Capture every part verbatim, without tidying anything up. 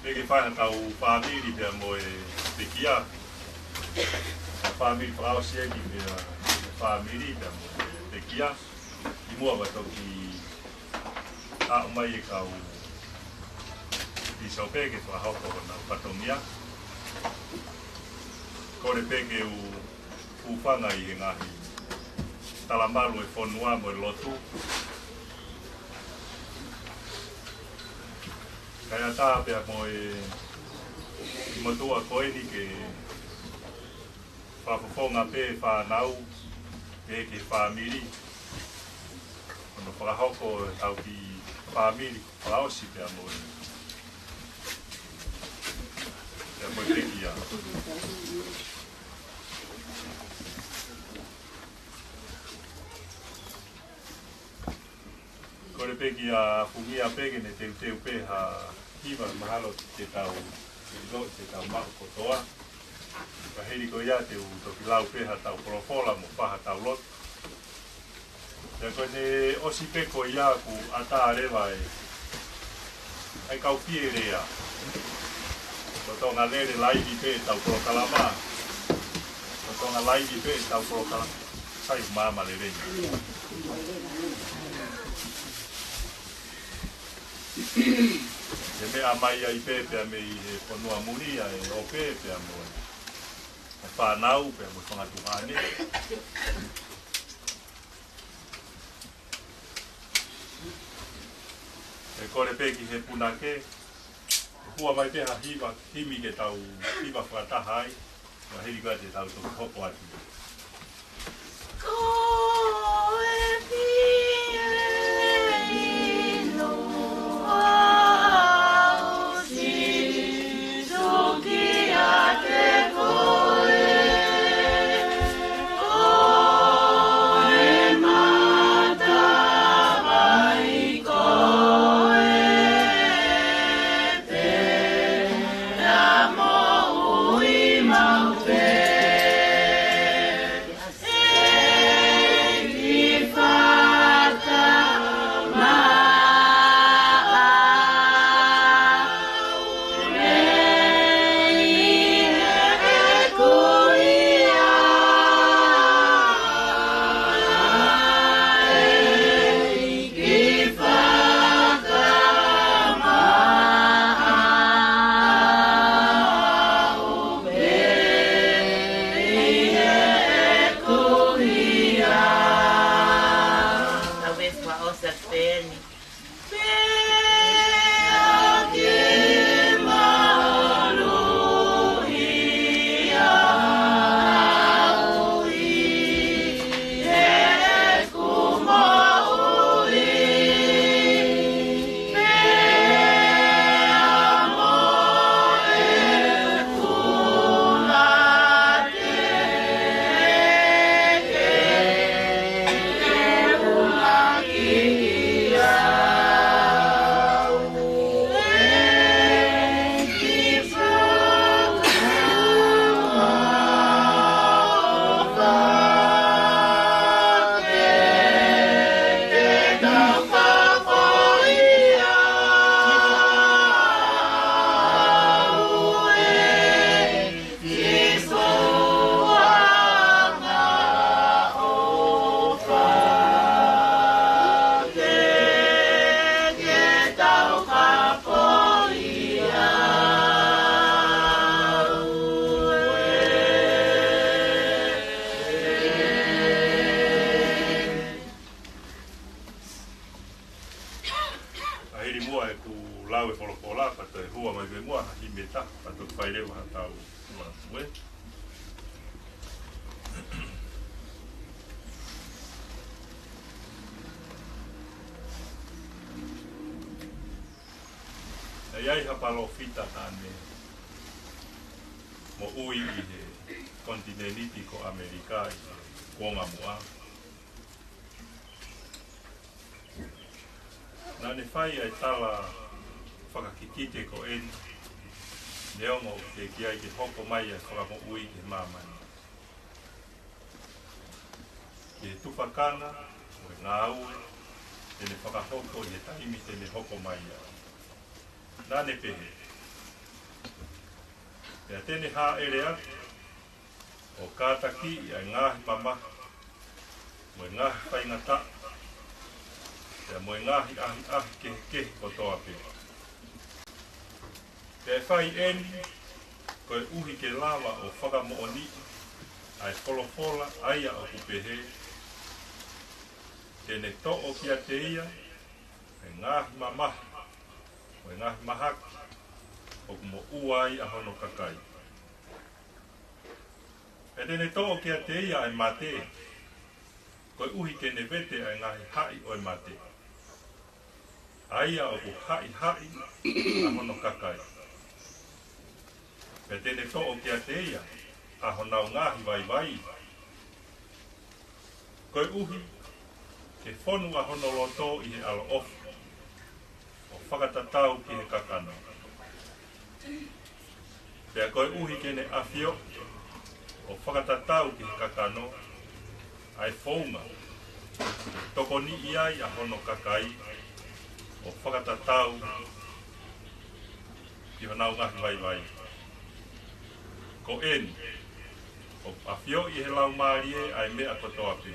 Pea ke fai haʻatau fāmili pea mo e pekia. Fāmili fakaʻosi ʻaki pea fāmili pea mo e pekia. ʻI muʻa pea toki ʻomai e kau pīsope ke fakahoko honau fatongia. Kole pē ke u hūfanga ʻi he ngaahi talamalu e fonua mo e lotu. Kae ʻatā pea mo e motuʻa ko eni ke fakafofonga pē fānau, pea ki he fāmili. Hono fakahoko ʻetau kiʻi fāmili fakaʻosi pea mo e, pea mo e pekia. Kole pē kia Fungia pē ke ne teuteu pē ha hiva mahalo te tau, te tau maʻu kotoa. Ka hili ko ia te u toki lau pē haʻatau folofola mo fai haʻatau lotu. Pea ko ʻene ʻosi pē ko ia kuo ʻatā leva e, ʻa e kau fie lea. Ko Tonga lele laivi pē ʻetau polokalama. Ko Tonga laivi pē ʻetau polokalama. Sai māmā lelei. Ke meʻa mai ai pē pea mei he fonua muli ʻa e ope pea mo e fānau pea mo e fanga tuʻane. ʻE kole pē ki he punake, ʻe hua mai pē ha hiva, himi ke tau hiva fakataha ai, ka hili ko ia te tau toki hopo atu. Ua ha himi ʻe taha, pea toki fai leva haʻatau ua pue. ʻE ʻi ai ha palōfita naʻa ne moʻui ʻi he konitinēniti ko ʻAmelika ʻi he kuonga muʻa. Naʻa ne fai ʻa e tala fakakikite ko eni, neongo ʻoku teʻeki ai ke hoko mai ʻa e fakamoʻui ki māmani. Ki he tufakanga mo e ngāue te ne fakahoko ʻi he taimi te ne hoko mai ai. Naʻa ne pehē, pea te ne hāʻele atu ʻo kātakiʻi ʻa e ngaahi mamahi, mo e ngaahi faingataʻa, pea mo e ngaahi ʻahiʻahi kehekehe kotoa pē. Pea ʻe fai eni, koeʻuhi ke lava ʻo fakamoʻoniʻi ʻa e folofola ʻa ia ʻoku pehē, te ne toʻo kiate ia ʻa e ngaahi mamahi, mo e ngaahi mahaki, ʻoku moʻua ai ʻa hono kakai. Pea te ne toʻo kiate ia ʻa e mate, koeʻuhi ke ne vete ʻa e ngaahi haʻi ʻo e mate, ʻa ia ʻoku haʻihaʻi ʻa hono kakai. Pea te ne toʻo kiate ia ʻa honau ngaahi vaivai, koeʻuhi ke fonu ʻa hono loto ʻi he ʻaloʻofa, ʻo fakatatau ki he kakano. Pea koeʻuhi ke ne ʻafioʻi ʻo fakatatau ki he kakano ʻa e founga ke tokoniʻi ai ʻa hono kakai, ʻo fakatatau ki honau ngaahi vaivai. Ko eni, ʻoku ʻafioʻi ʻe he Laumālie ʻa e meʻa kotoa pē.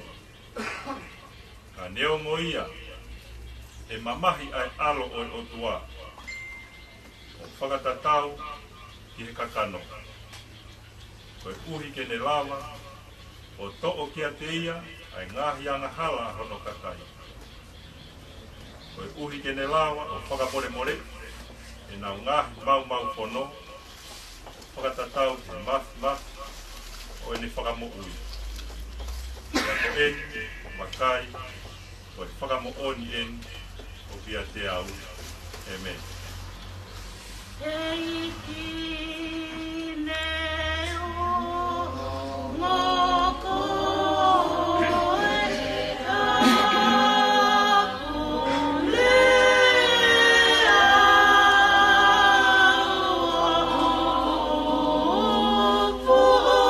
Ka neongo ia, ʻe mamahi ʻa e ʻAlo ʻo e ʻOtua ʻo fakatatau ki he kakano, koeʻuhi ke ne lava ʻo toʻo kiate ia ʻa e ngaahi angahala ʻa hono kakai, koeʻuhi ke ne lava ʻo fakamolemoleʻi ʻenau ngaahi maumau fono, ʻo fakatatau ki he māfimafi ʻo ʻene fakamoʻui. Pea ko eni, vakai, ko e fakamoʻoni eni ʻoku ʻiate au. ʻĒmeni. ʻEiki ne ongo koe ʻaku lea ʻo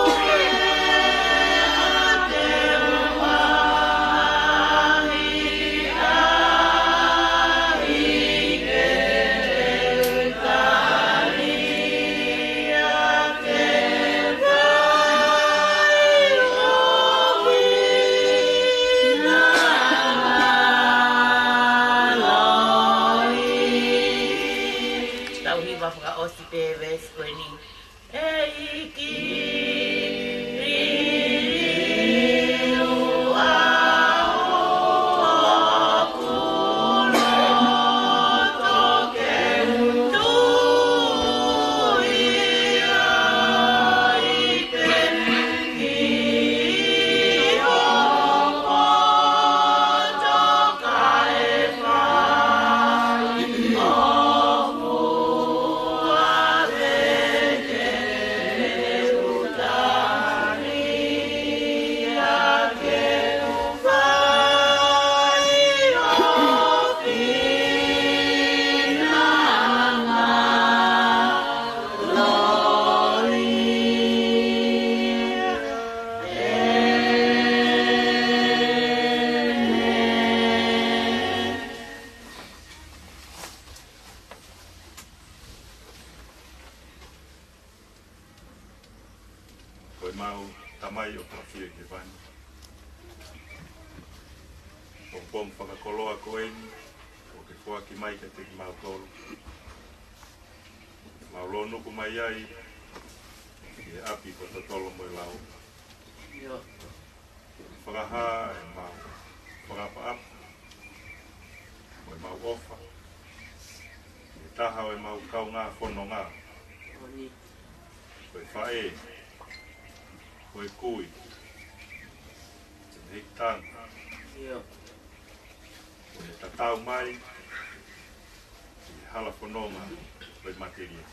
puke ʻa e Tau hiva fakaʻosi pē veesi ko eni. ʻEiki, liliu ʻa hoku loto ke u tui ai pē ki ho poto kae fai ʻoku ʻave ke u tali ʻa ke u fai ho finangalo. Ko ʻemau Tamai ʻoku ʻafio ʻi hēvani, pongipongi fakakoloa ko eni ʻoku ke foaki mai kiate kimautolu, mau lōnuku mai ai ki he ʻapi ko Totolo mo e Lau. Fakahā ʻemau fakaʻapaʻapa mo ʻemau ʻofa ki he Taha ʻo ʻemau kaungā fononga. Ko e faʻē, ko e kui, ko e mehikitanga, ko e tatau mai ki he hala fononga ko e matelie.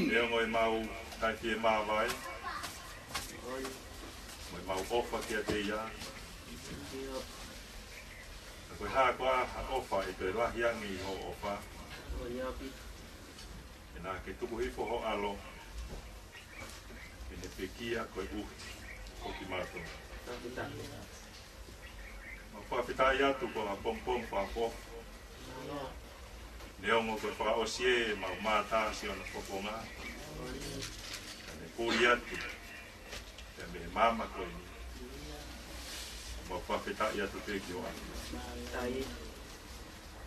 Neongo ʻemau taʻefiemāvae mo ʻemau ʻofa kiate ia, ka ko e hā koā ha ʻofa ʻe toe lahi ange ʻi hoʻo ʻofa? He naʻa ke tuku hifo ho ʻAlo ke ne pekia koeʻuhi ko kimautolu. ʻOku mau fakafetaʻi atu ko ha pongipongi fakaʻofoʻofa. Neongo ko e fakaʻosi ʻemau mātā siʻono fofonga, ka ne puli atu pea mei he maama ko eni. ʻOku mau fakafetaʻi atu pē ki ho ʻAfio. ʻOku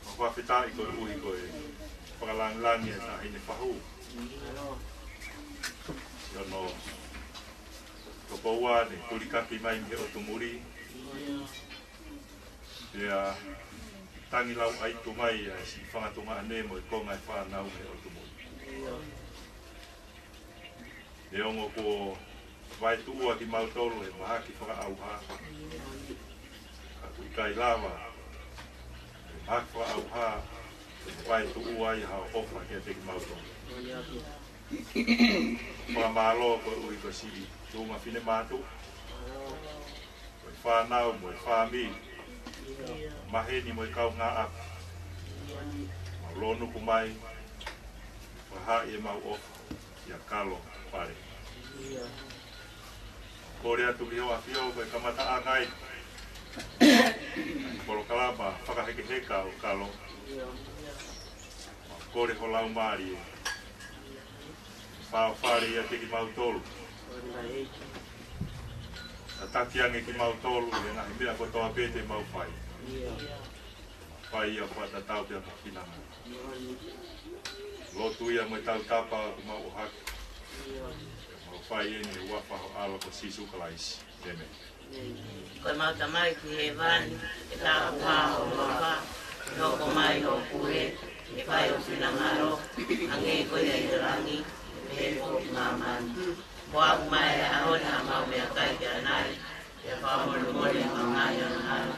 mau fakafetaʻi koeʻuhi ko e fakalangilangi ʻa e Taʻahine Fahu, siʻono tokoua ne tulikaki mai mei he ʻotu muli, pea tangi lauʻaitu mai ʻa e siʻi fanga tuongaʻane mo e konga e fānau mei he ʻotu muli. Neongo kuo vaetuʻua kimautolu he mahaki fakaʻauha, ka ʻoku ʻikai lava e mahaki fakaʻauha ke vaetuʻua ai haʻo ʻofa kiate kimautolu. Fakamālō koeʻuhi ko e siʻi tuʻunga finemātuʻa, ko e fānau mo e fāmili, maheni mo e kaungāʻapi, mau lōnuku mai, fakahaaʻi ʻemau ʻofa kia Kalo Pale. Kole atu ki ho ʻAfio ko e kamataʻanga ʻa e polokalama fakahekeheka ʻo Kalo. Kole ho Laumālie fāʻofale ʻiate kimautolu. Tataki ange kimautolu he ngaahi meʻa kotoa pē te mau fai. Fai ia fakatatau pea mo ho finangalo. Lotu ia mo e tautapa ʻoku mau ʻohake, mau fai eni ʻi he huafa ho ʻAlo ko Sīsū Kalaisi. ʻĒmeni. Ko ʻemau Tamai ʻoku ʻi hēvani, ke tāpuhā ho huafa, ke hoko mai hoʻo puhe, ke fai ho finangalo, hangē ko ia ʻi he langi, ke pehē foki ʻi māmani. Foaki mai he ʻaho ni haʻamau meʻakai ki ʻanai, pea fakamolemole ʻemau ngaahi angahala,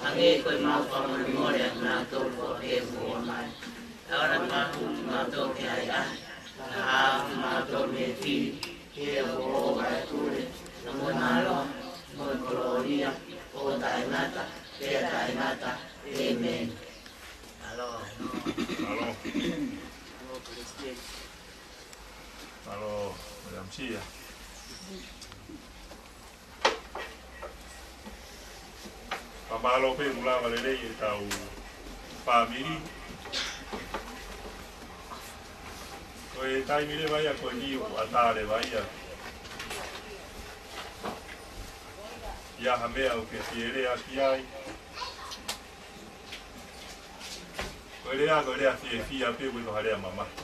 hangē ko ʻemau fakamolemole ʻa kinautolu ʻoku fai angahala kiate kimautolu. ʻOua naʻa tuku kimautolu ki he ʻahiʻahi, ka ke ʻave kimautolu mei he fili, he ʻoku ʻoʻou ʻa e pule, mo e mālohi, mo e kolōlia, ʻo taʻengata pea taʻengata. ʻĒmeni. Mālō. Mālō. Mālō, Palesiteni. Mālō, William Sia. Fakamālō pē ʻoku lava lelei ʻetau fāmili. Ko e taimi leva ia ko eni ʻoku ʻatā leva ia ʻi ha meʻa ʻoku ke fie lea ki ai. Ko e lea, ko e lea fiefia pē, ʻoku ʻikai ko ha lea mamahi.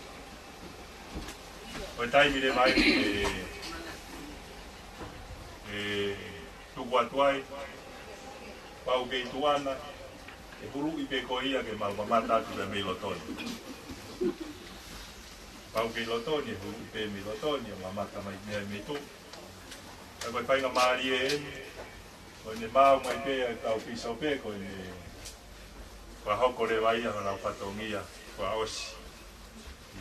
Ko e taimi leva ia ʻe, ʻe tuku atu ai, pau ke ʻi tuʻa na, ʻe huluʻi pē ko ia ke mau mamata atu pē mei loto ni. Pau ke ʻi loto ni, ʻe huluʻi pē mei loto ni, ʻo mamata mai mei, mei tuʻa. Ka ko e faingamālie eni, ko ʻene maau mai pē ʻa e kau pīsope, ko ʻene fakahoko leva ia honau fatongia fakaʻosi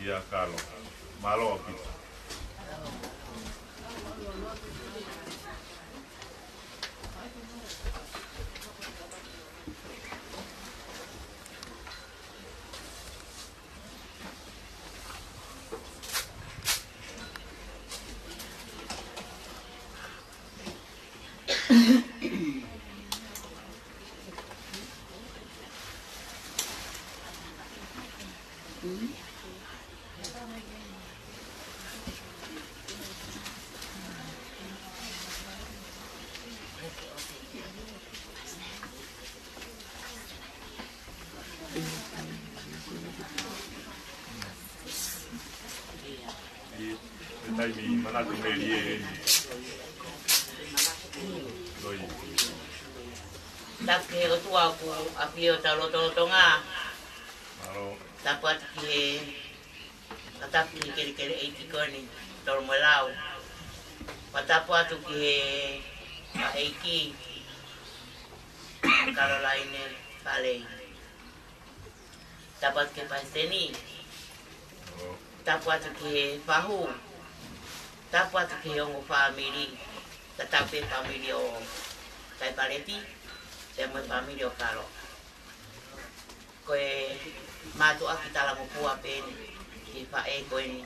ʻia Kalo. Mālō ʻaupito. ʻI he taimi manatu melie eni. Loi. Tapu ki he ʻOtua ʻoku ʻafio ʻi hotau lotolotonga. Tapu atu ki he, tapu ki he kelekele ʻeiki ko eni, Tolomoelau. Tapu atu ki he ʻeiki, Kalolaine Falei. Tapu atu ki he palesiteni. Tapu atu ki he fahu. Tapu atu ki he ongo fāmili. Tatau pē fāmili ʻo Taipaleti, pea mo e fāmili ʻo Kalo. Ko e mātuʻaki talangofua pē eni ki he faʻē ko eni,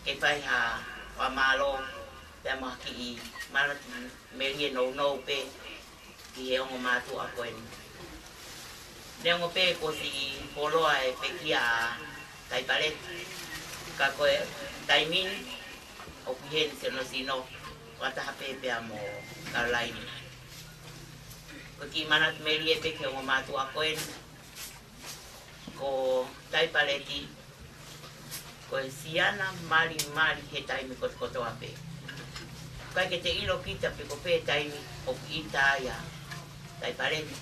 ke fai ha fakamālō, pea mo ha kiʻi manatu melie nounou pē ki he ongo mātuʻa ko eni. Neongo pē kuo ʻosi fuoloa e pekia ʻa Taipaleti, ka ko e taimi ni ʻoku ʻi heni sino sino, fakataha pē pea mo Kalolaine. Ko e kiʻi manatu melie pē ki he ongo mātuʻa ko eni, ko Taipaleti, ko e siana malimali he taimi kotokotoa pē. ʻIkai ke te ʻilo kita pe ko fē taimi ʻoku ʻita ai ʻa Taipaleti.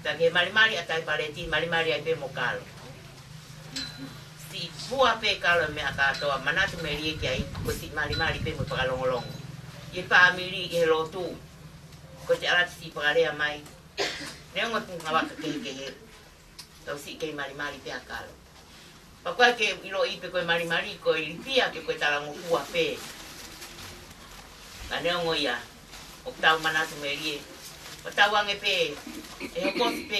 Ka ko e malimali ʻa Taipaleti, malimali ai pē mo Kalo. Siʻi fua pē Kalo e meʻa kātoa, manatu melie ki ai, ko e siʻi malimali pē mo e fakalongolongo. ʻI he fāmili, ʻi he lotu, ko e te ʻalu atu siʻi fakalea mai. Neongo e punga vaka kehekehe, tau siʻi kei malimali pē ʻa Kalo. Pea ʻoku ʻikai ke ʻiloʻi pe ko e malimali, ko e lipia pe ko e talangofua pē. Ka neongo ia, ʻoku tau manatu melie. ʻOku tau ange pē, ʻe hokosi pē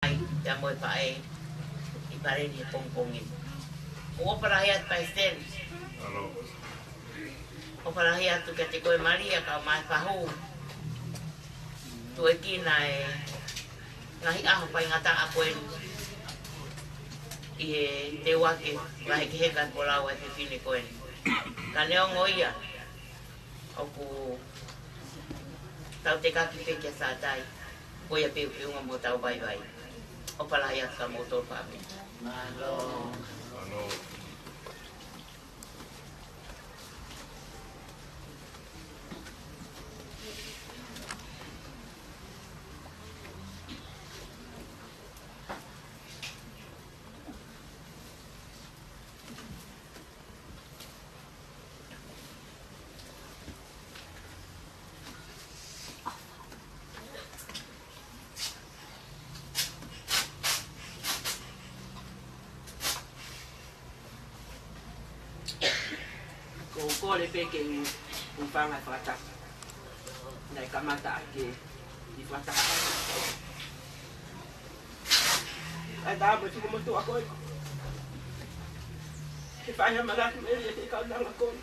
ai, pea mo e faʻē ʻi Paleni he pongipongi ni. ʻOfa lahi atu palesiteni. ʻOfa lahi atu kiate koe Malia kae ʻumaʻā e fahu. Tuʻuekina e ngaahi ʻaho faingataʻa ko eni ʻi he teuaki fakahekeheka e folau ʻa e fefine ko eni. Ka neongo ia, ʻoku tau tekaki pē kia Sātai, ko ia pē ʻuhinga mo hotau vaivai. ʻOfa lahi atu kia moutolu fāmili. Ko u kole pē ke u, u fanga fakataha. Naʻe kamata ʻaki e fakataha. ʻAi tā mo e fika motu a koe. Ke fai ha manatu melie ki he kaunanga ko eni.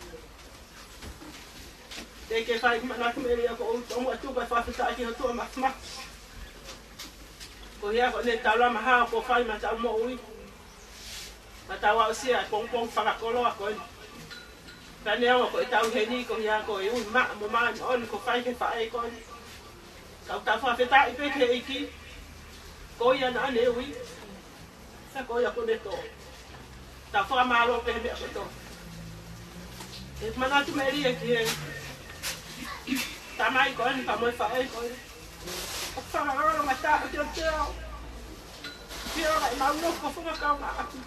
Te ke fai manatu melie ko u tomuʻa tuku e fakafetaʻi ki he ʻOtua Māfimafi. Ko ia ko ʻene taulama hao kuo fai maʻa ʻetau moʻui. Ka tau aʻusia e pongipongi fakakoloa ko eni. Ka neongo ko ʻetau ʻi heni ko ia ko e ui maʻa mo māʻoniʻoni kuo fai ki he faʻē ko eni. Ka ʻoku tau fakafetaʻi pē ki he ʻEiki. Ko ia naʻa ne ui. Pea ko ia kuo ne tō. Tau fakamālō pē he meʻa kotoa. ʻE manatu melie ki he tamai ko eni pea mo e faʻē ko eni. ʻOku fakamālō mata ʻo teuteu. Pea ʻoku mau nofo fakakaungāʻapi.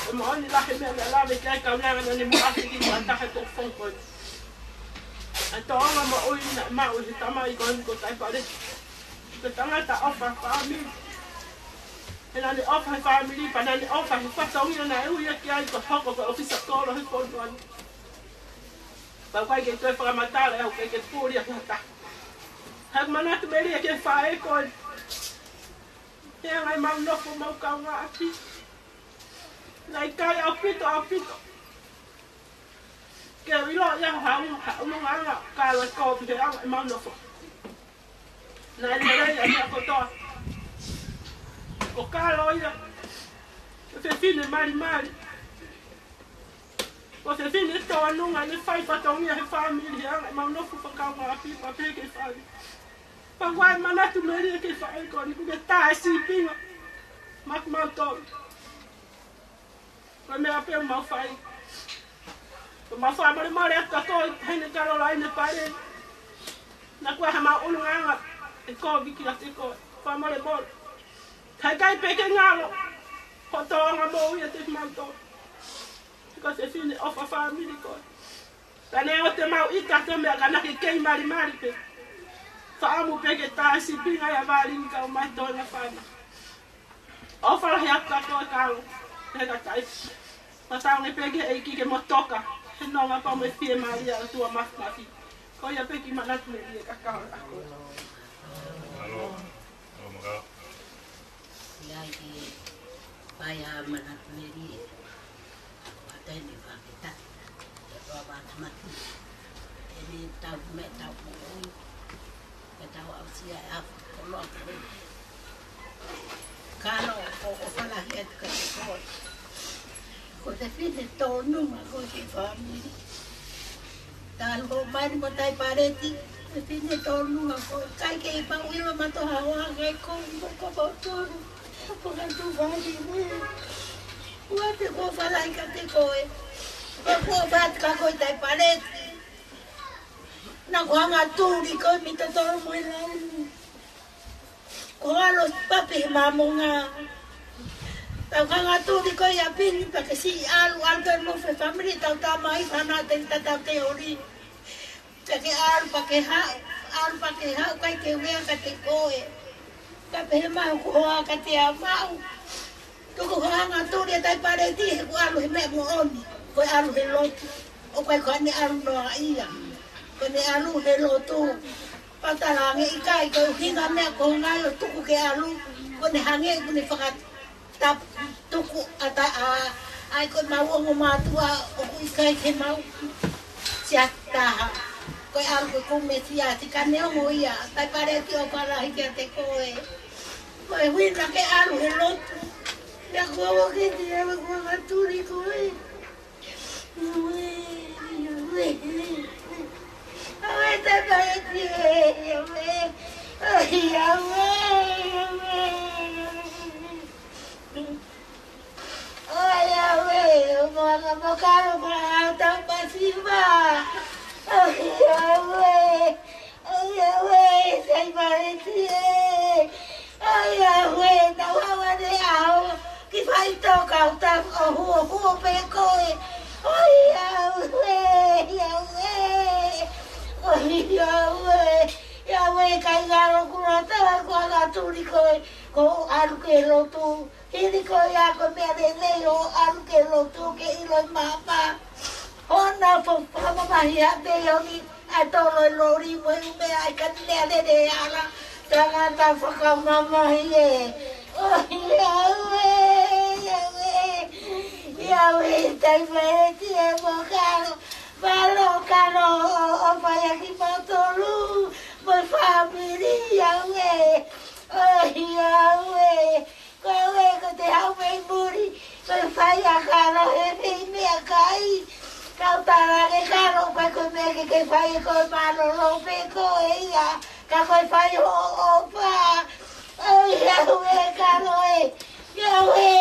ʻE moʻoni lahi e meʻa naʻe lave ki ai e kaunanga naʻa ne muʻaki ki he fakataha ko e pongipongi ko eni. ʻA e tōʻonga moʻui naʻe maʻu ʻe he tamai ko eni ko Taipaleti. Ko e tangata ʻofa fāmili. He naʻa ne ʻofa he fāmili, pea naʻa ne ʻofa he fatongia naʻe ui ia ki ai ko e hoko ko e ʻōfisa kolo he fonua ni. Pea ʻoku ʻikai ke toe fakamatala, ʻoku ʻikai ke puli ʻe ha taha. He ʻoku manatu melie ki he faʻē ko eni. He ʻoku mau nofo mau kaungāʻapi. Naʻe ʻikai ʻaupito, ʻaupito ke u ʻilo ia ha u, ha u nonga anga ka la ko pi he anga ʻemau nofo. Naʻe lelei ʻa e meʻa kotoa. Ko Kalo ia, ko e fefine malimali. Ko e fefine tōnunga, ne fai fatongia he fāmili he anga ʻemau nofo fakakaungāʻapi, pea pehē ki he faʻē. Pea ʻoku ou manatu melie ki he faʻē ko eni, ʻoku ke tā e sīpinga maʻa kimautolu. Ko e meʻa pē ʻoku mau fai. ʻOku mau fakamolemole atu kia koe, Taʻahine Kalolaine Pale. Naʻa kuo ʻi ai haʻamau ʻulungaanga ʻe kovi kiate koe. Fakamolemole. Ka ʻikai pē ke ngalo hoʻo tōʻonga moʻui ʻiate kimautolu. He ko e fefine ʻofa fāmili koe. Ka neongo te mau ʻita he meʻa ka naʻa ke kei malimali pē. Fakaʻamu pē ke tā e sīpinga ia ʻa Vālini kae ʻomai e toenga fānau. ʻOfa lahi atu kia koe Kalo, he ka tai. Fakatauange pē ki he ʻEiki ke mo toka, he nonga pea mo e fiemālie ʻa e ʻOtua Māfimafi. Ko ia pē kiʻi manatu melie kia Kalo ʻa koe. Kalo, Kalo Makau. ʻI ai ke fai ha manatu melie. Pea taimi fakafetaʻi. Ke ʻoua ʻe matamata. Eni tau meʻa tau moʻui. Ke tau aʻusia e ʻaho koloa ko ē. Kalo, ʻoku ou ʻofa lahi atu kiate koe. Ko e fefine tōnunga koe ki he fāmili. Talu hoʻo ʻomai ni mo Taipaleti, fefine tōnunga koe. ʻIkai ke mau ʻilo mautolu ha hoʻatā kae kovi mo ko mautolu. Ko ka tu fāmili. ʻOua te ke ʻofa lahi kiate koe. Ko e ʻofa atu kia koe Taipaleti. Naʻa ku hanga ʻo tuli koe mei he totolo mo e launi. Ko ʻAlo papi he Māmonga. Tau hanga ʻo tuli koe ʻi ʻapi pea ke siʻi ʻalu, ʻalu pē mo e fāmili, tau tama ʻi fana te tatau te oli. Pea ke ʻalu pea ke haʻu, ʻalu pea ke haʻu, ʻikai ke u lea kiate koe. Ka pehē mai hoku hoa kiate au maʻu. Tuku hoʻo hanga ʻo tuli ʻa Taipaleti he ʻoku ʻalu he meʻa moʻoni. Ko e ʻalu he lotu. ʻOku ʻikai ko haʻane ʻalu noa ia. Ko ʻene ʻalu he lotu. Pea talaange ʻikai, ko e ʻuhinga meʻa ko e ngaahi ʻo tuku ke ʻalu. Ko ʻene hangē, ko ʻene fakatapu, tuku ʻa ta-, ʻa, ʻa e ko e mau ongo mātuʻa ʻoku ʻikai ke mau siasi taha. Ko e ʻalu ko e kumi siasi ka neongo ia, Taipaleti ʻofa lahi kiate koe. Ko e ʻuhinga ke ʻalu he lotu. Ia ko ʻoua ke te ʻalu ko ka tuli koe. Ue, ue. Ue, Taipaleti, ue. Ai, ue, ue. Ai, ue, ʻo maka makalo ko ʻata pasiva. Ai, ue. Ai, ue, Taipaleti ē. Ai, ue, tau hawa ne au. Ki fai tō kau tau o huo huo pē koe. Ai, ue, ai, ue. Ai, ue. Ai, ue, kai ngalo kula tala ko anga tuli koe. Ko ʻalu ke lotu. Hili ko ia ko e meʻa lelei ʻo ʻalu ke lotu ke ʻilo e mapa. Hona fo-, fakamamahi ʻa Teioni, ʻa e tolo e loli mo e meʻa ʻa e kani lea lele ala. Tangata fakamamahi ē. ʻOi, ʻia ue, ʻia ue. ʻIa ue, Taipaleti ē mo Kalo. Mālō Kalo ʻo, ʻofa ʻia kimautolu. Mo e fāmili, ʻia ue. ʻOi, ʻia ue. Ko e ue ko te hau mei muli, ko e fai ʻa Kalo he fei meʻakai. Kau tala ke Kalo, ko e ko e meʻa ke ke fai ko e mālōlō pē ko e ia, ka ko e fai hoʻo ʻofa. ʻOi, ʻia ue Kalo ē, ʻia ue,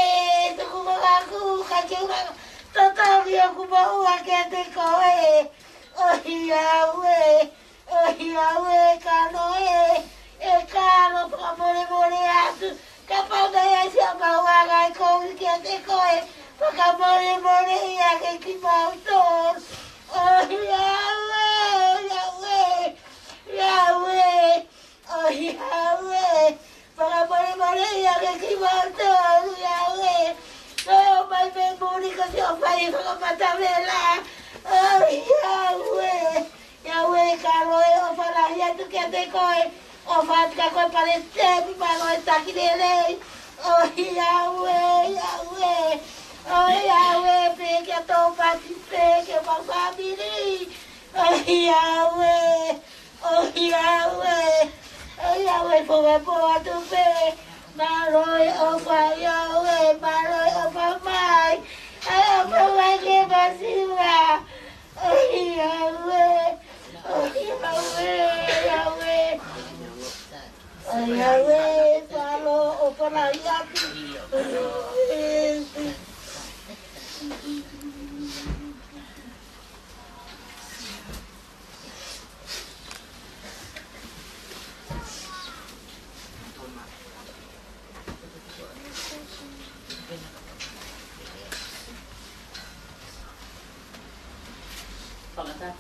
tuku makaku, ka ke ua, totoli ʻoku moʻua kiate koe. ʻOi, ʻia ue. ʻOi, ʻia ue Kalo ē, ʻe Kalo fakamolemole atu, kapau naʻe ʻi ai siʻa maʻuʻanga ʻe kovi kiate koe, fakamolemole ʻia ke kimautolu. ʻOi, ʻia ue, ʻia ue, ʻia ue, ʻoi, ʻia ue. Fakamolemole ʻia ke kimautolu ʻia ue. Ko e ō mai pē muli ko siʻo fai fakamatavela. ʻOi, ʻia ue. ʻIa ue Kalo ē, ʻofa lahi atu kiate koe. ʻOfa atu kia koe Palesiteni, mālō e taki lelei. ʻOi, ʻia ue, ʻia ue. ʻOi, ʻia ue pē kia Tōmasi pē, kia mau fāmili. ʻOi, ʻia ue. ʻOi, ʻia ue. ʻOi, ʻia ue, fakapoa atu pē. Mālō e ʻofa, ʻia ue, mālō e ʻofa mai. ʻAi ʻofa mai ke masiva. ʻOi, ʻia ue. ʻOi, ʻia ue, ʻia ue. ʻOi, ʻia ue, mālō, ʻofa lahi atu.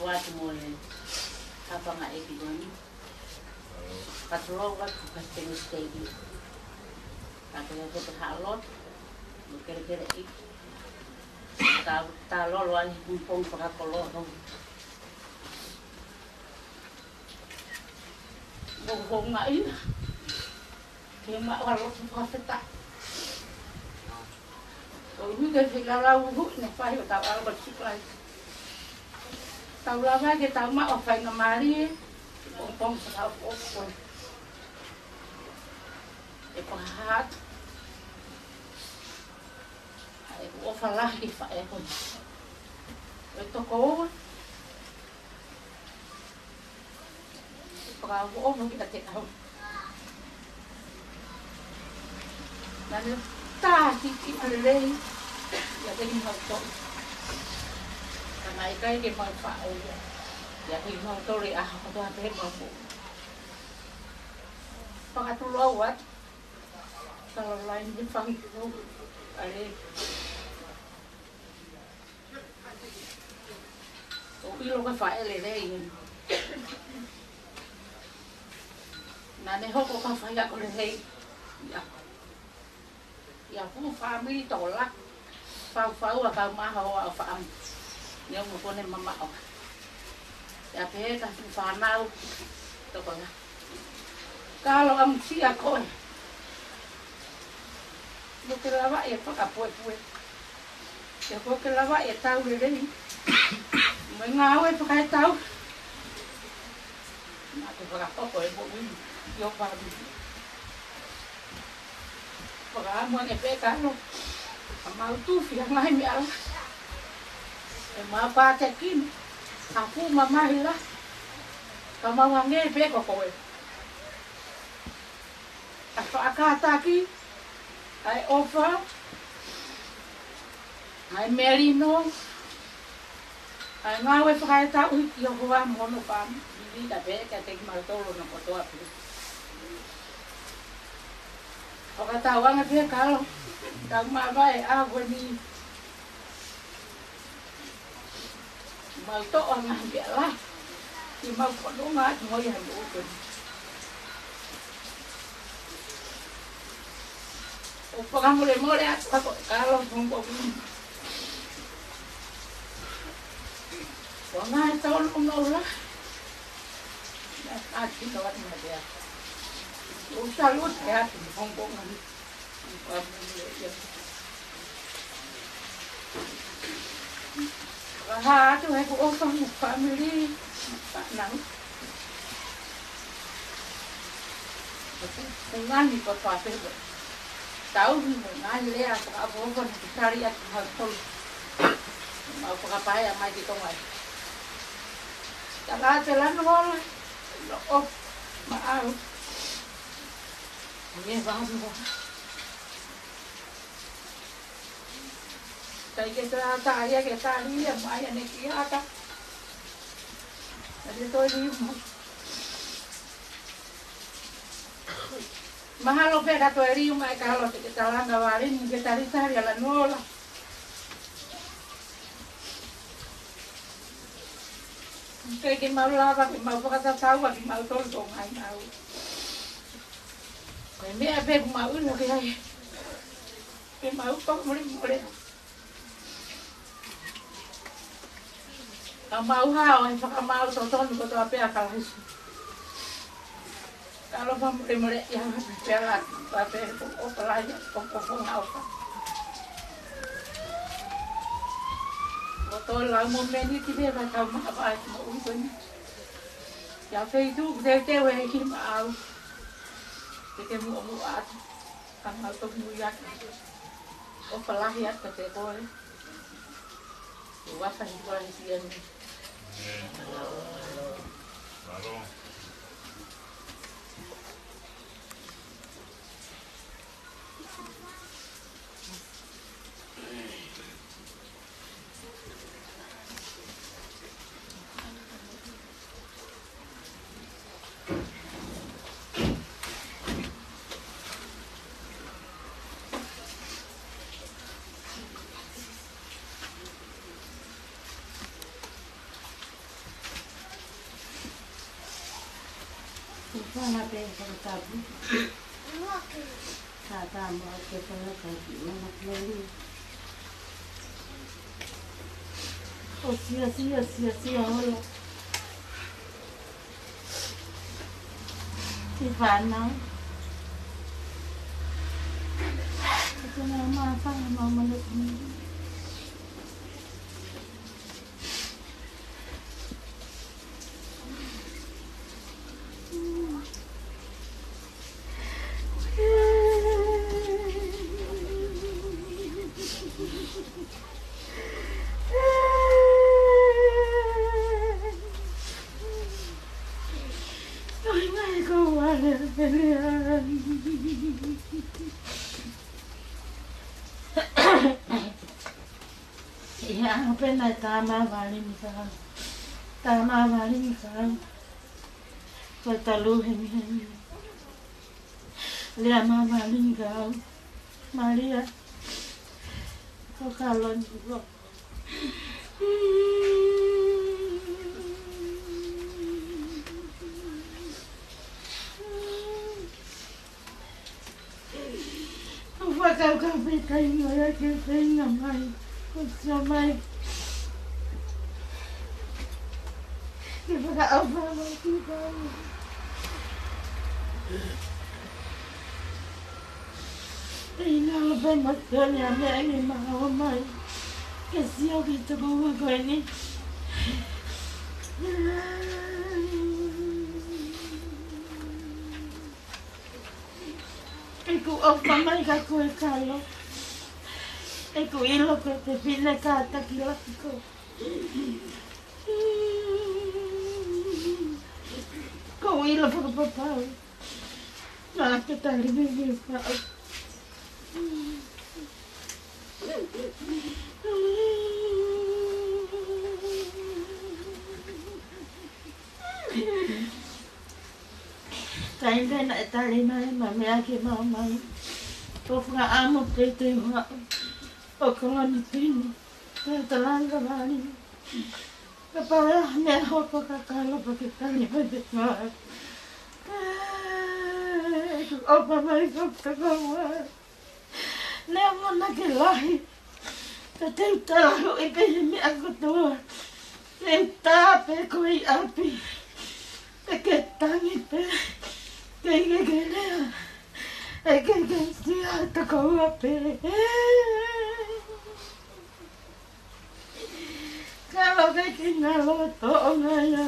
Atu mo e hafanga ʻeiki ko eni. Ka tulou atu ka tenu siteiki. Ka ke atu ke haʻalotu. Mo kelekele ʻi. Ka ta lolo ai he pongipongi fakakoloa hou. Mo hou ngaʻi. Ke maʻu ʻa e lotu fakafetaʻi. ʻOku ou ʻi he feilaulau uhu ʻi he fai ʻo tau ʻalu ka tuku ai. Tau lava ke tau maʻu ʻa e faingamālie. Pongipongi fakaʻofoʻofa. ʻE fakahā atu ʻa e ʻofa lahi ki he faʻē ko eni. ʻE toko ua. Fakaʻofoʻofa kiate au. Naʻa ne tā kiʻi lelei ʻiate kimautolu. Ka naʻe ʻikai ke mau faʻo ia ʻiate kimautolu ʻi he ʻaho kotoa pē ʻemau moʻui. Fakatulou atu. Ka lalaini he fanga kiʻi ʻale. ʻOku ʻilo ko e faʻē lelei eni. Naʻa ne hoko ko ha faiako lelei. ʻIa. ʻIa, fuʻu fāmili tokolahi. Faufau ʻa e kau maha ʻo ʻaho faʻamu. Neongo ko ʻene mamaʻo. ʻIa, pehē ki he fuʻu fānau tokolahi. Kalo, ʻamusia koe. Mo ke lava ʻe fakapuepue. ʻIa, ko ke lava ʻe tau lelei. Mo e ngāue fakaetau. Naʻa ke fakahoko e moʻui ʻi ho fāmili. Fakaʻamu ange pē Kalo. Ka mau tufi ʻa e ngaahi meʻa lahi. ʻE mau pātekina. Ka fuʻu mamahi lahi. Ka mau hangē pē ko koe. ʻA e faʻa kātaki, ʻa e ʻofa, ʻa e melino, ʻa e ngāue fakaetau ʻi ho hoa mo hono fāmili, ka pehē kiate kimautolu kotoa pē. Fakatauange pē Kalo, tau māvae ʻa e ʻaho ni. Mau toʻo ʻa e ngaahi meʻa lahi. Ke mau fononga atu mo ia he moʻui ko eni. ʻOku fakamolemole atu ʻa koe Kalo, pongipongi ni. Ko e ngaahi tau nau nau lahi. Naʻa ʻatino atu mo ia. ʻOku salute atu pongipongi ni. Fakahā atu ʻeku ʻofa mo e fāmili, fānau. Ko e ngaahi kotoa pē. Tauhi mo e ngaahi lea fakaʻofoʻofa naʻe tali atu kimautolu. Mau fakapaea mai ki Tonga. Tala atu e lanu hola, lo o, maʻau. Ko e lanu hola. Kai ke tā tā ia ke tā ia mai ane ki ata. Ane toi liu mo. Mahalo pē ka toe liu mai Kalo te ke talanga vale ni ke talitali ʻa e lanu hola. Ke ke mau lava ke mau fakatatau ʻa kimautolu ko e ngaahi ngāue. Ko e meʻa pē ʻoku mau ʻilo ki ai. Ke mau fakamolemole. Ka mau hao he fakamaau totonu kotoa pē ʻa Kalaisi. Kalo, fakamolemole ia ha pea la, pea pē ʻofa lahi, ʻofa, ʻofa, ʻofa. Ko e tolu lau mo meni ki he ka tau maʻa vai mo ui ko eni. ʻIa feituʻu, teuteu he ʻEiki maʻau. Ke ke muʻomuʻa atu. Ka mau toki muiaki. ʻOfa lahi atu kiate koe. ʻOfa lahi atu kiate koe. Ko fana pe fakatapu. Ka ta mo ke fana ka ki mana kali. O sia, sia, sia, sia, hola. Ki fana. Ki fana ma fana ma mana kali. Ia, pena tama vali ni ka. Tama vali ni ka. Ko talu he mi he mi. Lea ma vali ni ka. Malia. Ko kalon ko. Ko fakakaukau pē taimi ʻo ia ke feinga mai, ko sio mai. Ke fakaʻofa mai ki kau. ʻIo, ʻalu pē mo Sione ʻa meʻa ni ma ʻomai. Ke sio ki he tokoua ko eni. ʻOku ou ʻofa mai kia koe Kalo. ʻOku ou ʻilo ko e fefine kātaki lahi koe. ʻOku ou ʻilo fakapapau. Naʻa ke tali vivi pau. Taimi pē naʻe tali mai ʻema meʻa ke maʻu mai. Ko e fakaʻamu pē te u haʻu ʻo koloa ni pino. Ka talanga vali. Kapau ʻe ʻi ai ha meʻa hoko kia Kalo pea ke tali mai pē mai. ʻOku ou ʻofa mai kia koe Kalo. Neongo naʻa ke lahi, ka te u talahuʻi pē he meʻa kotoa. Te u tā pē koe ʻi ʻapi. Te ke tangi pē. Te ke ke lea. ʻE ke ke sia tokoua pē. Kalo, ke ke ngalo toʻonga ia.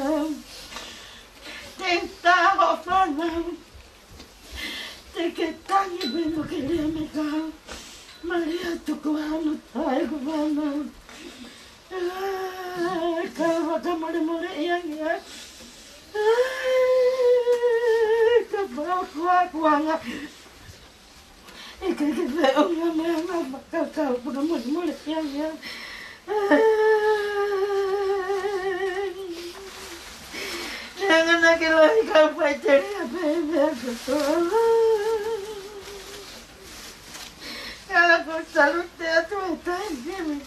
Te u tā hoʻo fānau. Te ke tangi pē mo ke lea mai kia au. Malia, tuku ā hono tā ʻeku fānau. Ai, ka fakamolemoleʻi ange au. Ai, ka fakakuakuaʻanga. ʻIkai ke feʻunga meʻa naʻa fakakau fakamolemoleʻi ange au. Ai. Neongo naʻa ke lahi ka u faʻiteliha pē he meʻa kotoa. Ka ʻoku ou salute atu he taimi ni.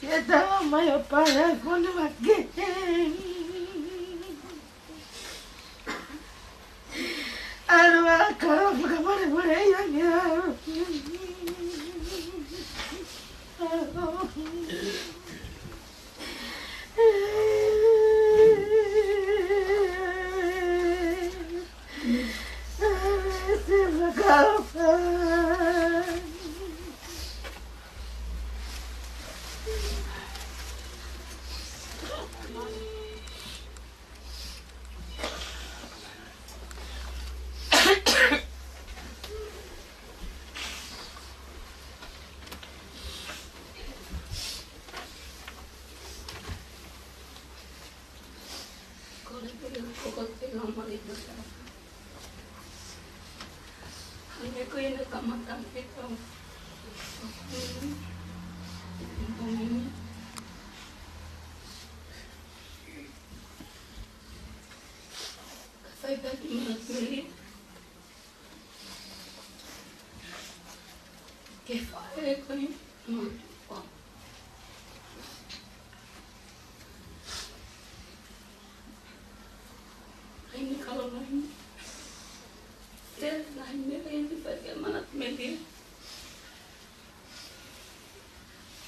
Ke tala mai ʻo pale ʻa e fonua ke. ʻAlu ā Kalo, fakamolemoleʻi ange au. Ka fai pē ki mā pili. Ke fai ko i mā. Te nai mele ni pa ke mana mele.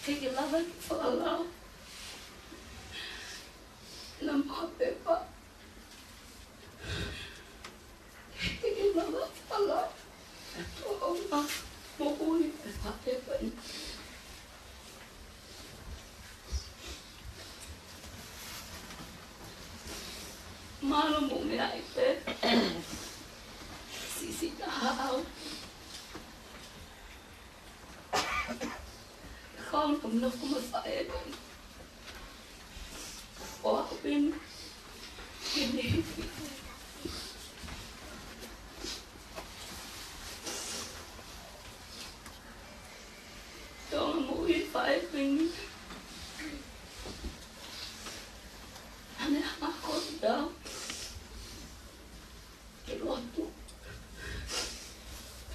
Te ke lava ke fakalau. Na ma pepa. Te ke lava fakalau. Toʻonga moʻui e fakapepa ni. Mālō mo meʻa ʻi pē. Sisi taha au. Kau na mna kuma fae. O aku peni. Kene. Toʻonga moʻui fae peni. Ane hanga ko tau. Ke lotu.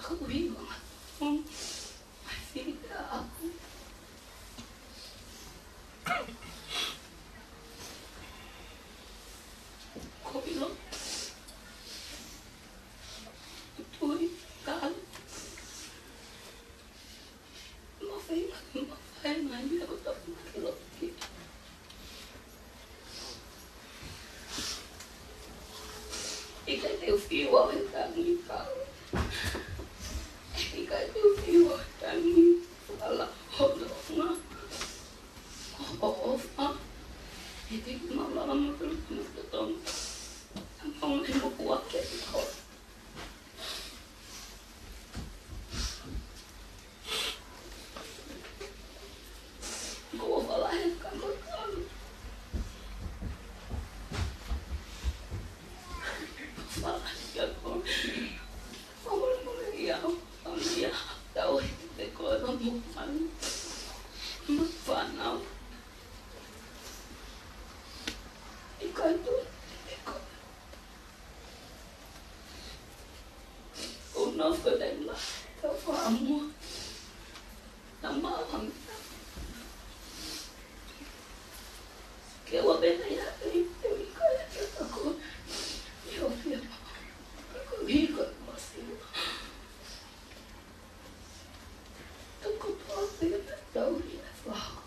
Aku hiva. Ai fili aku. Ko ilo. Tui. Kau. Mafai, mafai mai mea ko tau maki loki. ʻIkai te u fiu au he tangi kau. ʻIkai te u fiu au he tangi. Ala hono nga. O, o, fa. ʻIkai te u mau lava mo tolu mo totonu. Ang pang mo kuat ke ko. Ko ʻofa lahi ka ko tonu. ʻOfa lahi ka ko. Fakamolemole ia, fakamolemole ia. Tau he te ko e fakamolemole. Mo fānau. ʻIkai tonu, ʻikai. Ko nofo leva, ka fakamua. Na mau hanga. Ke ua pena ia, e, e, ika, e, e, ako. Ia, ia. Ako, ika, masi. Toko toa, ia, tau, ia, faho.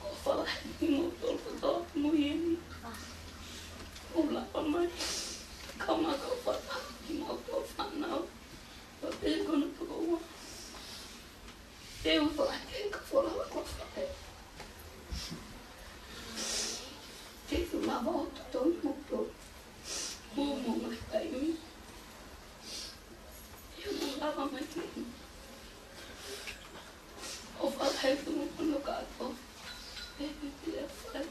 ʻOfa lahi kimoutolu kotoa mo ia ni. ʻOku lava mai. Kau maka ʻofa lahi kimoutolu fānau. Pea pehē ko hono tokoua. Te u ʻofa lahi ke ka fola wa ko fale. Te u lava ʻo totonu moutolu. Mo, mo, mo, taimi. Ia mo lava mai ke. ʻOfa lahi ki hono kātoa. E, e, e, fai,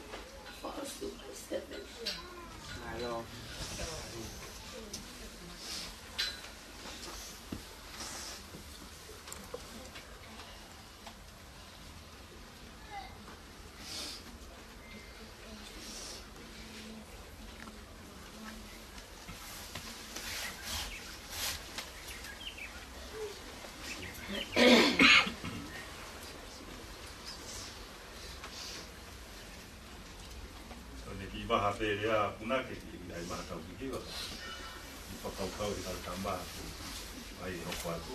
fai, su, fai, se, e. Mālō. ʻO ne kiʻi maha pē lea punake ki ai maha tau ki kiwa. Fakakaukau ʻi kau tamba. Ai, hoko atu.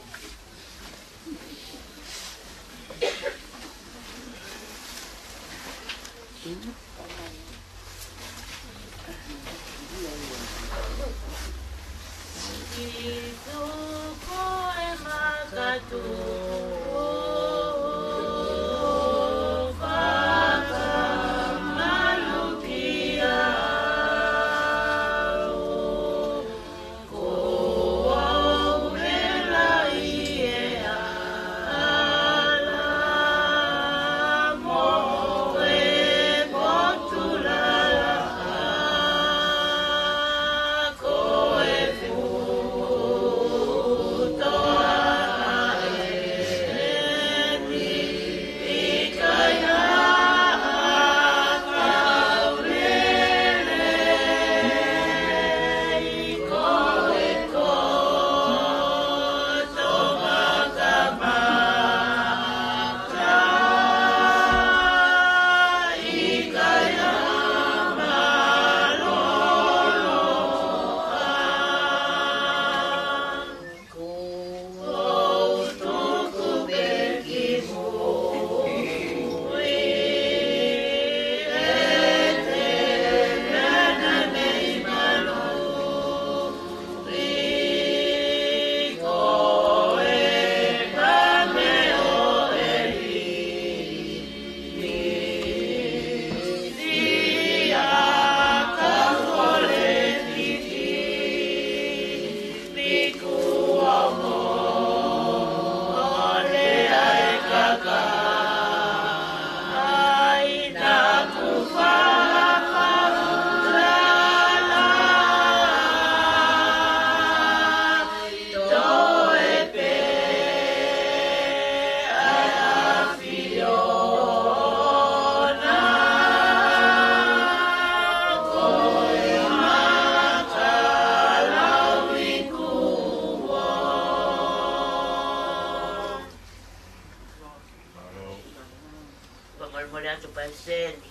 Mole atu Palesiteni,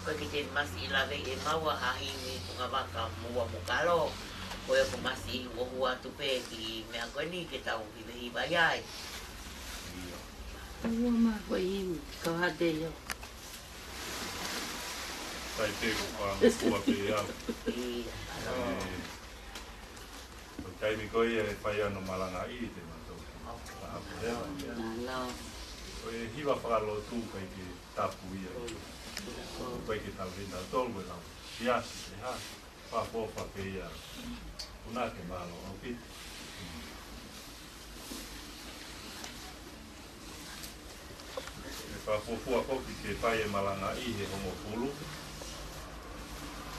ko e kiʻi masiʻi lave ʻe maua ha himi ko e ngaahi vaka mo ua mo kalo, ko e ko masiʻi ʻoku ʻoatu pē ki he meʻa ko eni ke tau hivehiva ai. Ua ma ko e himi, ko hate io. Sai pē ko ka mo kua pē au. ʻIo, ʻalo. ʻE, ko e taimi ko ia ʻe fai ai hono malangaʻi te matou. Ko e hiva fakalotu ʻikai ke tapu ia. ʻIkai ke tau hina tolu e lau. Ia, ʻe ha. Fakaʻofoʻofa pē ia. Puna ke mālō ʻaupito. ʻE fakafuofua foki ke fai e malangaʻi he hongofulu.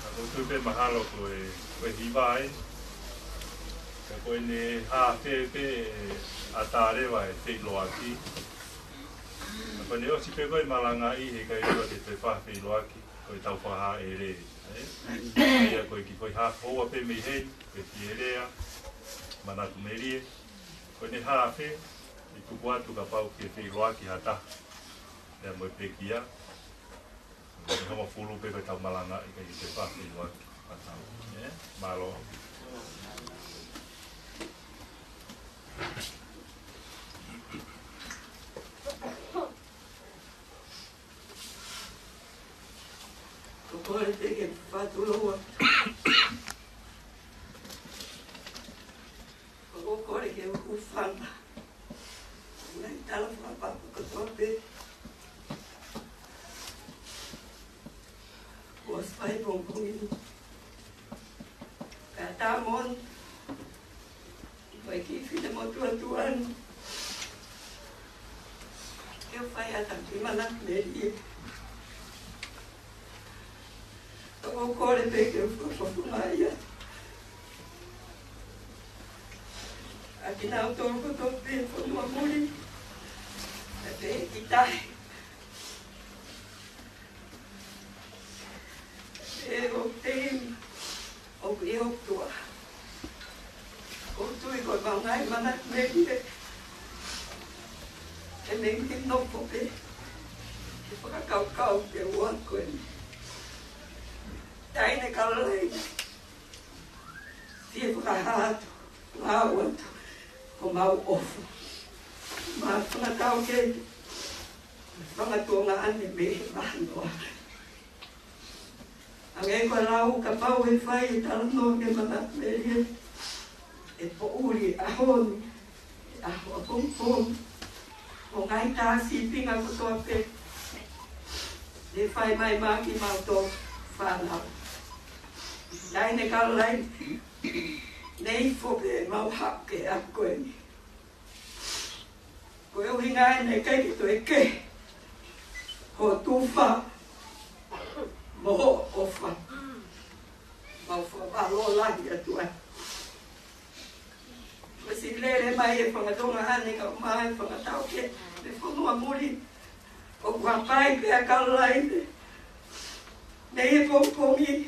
Ka ko e tuʻu pē mahalo ko e, ko e hiva ē. Ka ko ʻene haafe pē ʻe ʻatā leva e feʻiloaki. Ka ko ʻene ʻosi pē ko e malangaʻi he ʻikai leva ke toe fai feʻiloaki. Ko e tau fakahāʻele. ʻE? Ia ko e kiʻi foʻi haafe houa pē mei heni, pe fielea, manatu melie. Ko ʻene haafe, ʻe tuku atu kapau ke feʻiloaki ha taha. Pea mo e pekia. Ko e hongofulu pē ko e tau malangaʻi ʻikai ke fai feʻiloaki ha taha. ʻE? Mālō. Ko e kole pē ke fatu loa. Ko e kole ke hūfanga. Ngai tala fakapapa kotoa pē. Kuo ʻosi fai pongipongi. Ka tā mon. Ko e kiʻi fine motuʻa tuʻa ni. Ke u fai ʻa e tau kiʻi manatu melie. Tau kole pē ke u fakafofonga ia. ʻA kinautolu kotoa pē fonua muli. ʻA pē ki tahi. ʻE ʻo teimi, ʻoku ʻi ʻOtua. ʻOku ou tui ko e maʻu ngaahi manatu melie. ʻE meimei nofo pē. ʻE fakakaukau ke ua ko eni. Taʻahine Kalolaine. Fie fakahā atu. Lau atu. Ko mau ʻofa. Mau fakatau ke. Fanga tuongaʻane mei he mahanoa. Hangē ko e lau kapau ʻe fai e talanoa ke manatu melie. ʻE poʻuli ʻaho ni, ʻaho ʻapongipongi. Ko e ngaahi tā sīpinga kotoa pē. ʻE fai mai maʻa kimautolu fānau. Taʻahine Kalolaine. Nei fo pē mau haʻu ke ako eni. Ko e ʻuhinga ʻeni ʻikai ke toe kehe hoʻo tufa mo hoʻo ʻofa. Mau fakamālō lahi atu ai. Ko e siʻi lele mai e fanga tuongaʻane kae ʻumaʻā e fanga tauhi mei fonua muli. ʻOku hapai pē ʻa Kalolaine. Mei he pongipongi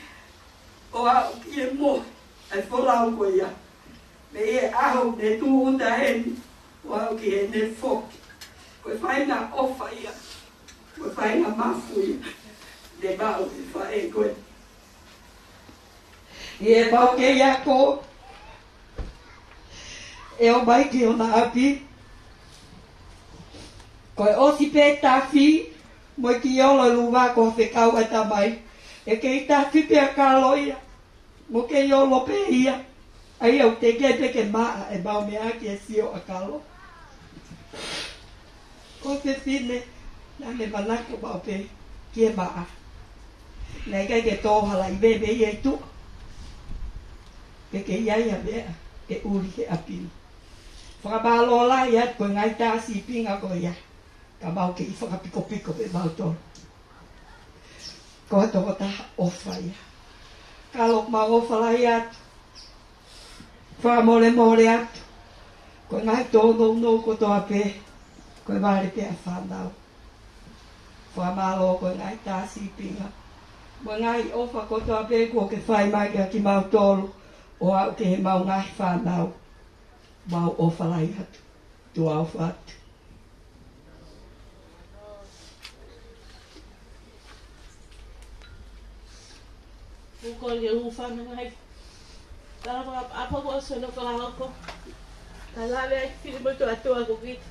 ʻo aʻu ki he mohe ʻa e folau ko ia. Mei he ʻaho ne tūʻuta heni ʻo aʻu ki heʻene foki. Ko e faʻahinga ʻofa ia. Ko e faʻahinga mafu ia. Ne maʻu ʻe he faʻē ko ē. ʻI he pau ke ia ko ʻe ō mai ki hona ʻapi. Ko e ʻosi pē tafi, mo e kiʻi olo ʻi luva ko e fekau ʻa e tamai. ʻE kei tafi pē ʻa Kalo ia, mo kei olo pē ia. ʻA ia ʻoku teʻeki ai pē ke maʻa ʻemau meʻa ki he sio ʻa Kalo. Ko e fefine, naʻa ne manako maʻu pē ki he maʻa. Naʻe ʻikai ke tō hala ʻi veve ia ʻi tuʻa. Ke ke ʻi ai ʻa meʻa, ke ʻuli he ʻapi ni. Fakamālō lahi atu ko e ngaahi tā sīpinga ko ia. Ka mau kei fakapikopiko pē mautolu. Ko e tokotaha ʻofa ia. Kalo mau ʻofa lahi atu. Fakamolemole atu. Ko e ngaahi tōnounou kotoa pē. Ko e vale pē ʻa fānau. Fakamālō ko e ngaahi tā sīpinga. Mo e ngaahi ʻofa kotoa pē kuo ke fai mai kia kimautolu. ʻO aʻu ki heʻemau ngaahi fānau. Mau ʻofa lahi atu. Tuʻa ʻofa atu. Uko le u fanga ngai. Tala fakaʻapaʻapa ko ʻosi hono fakahoko. Tala le ai fili mo e ʻOtua ko kita.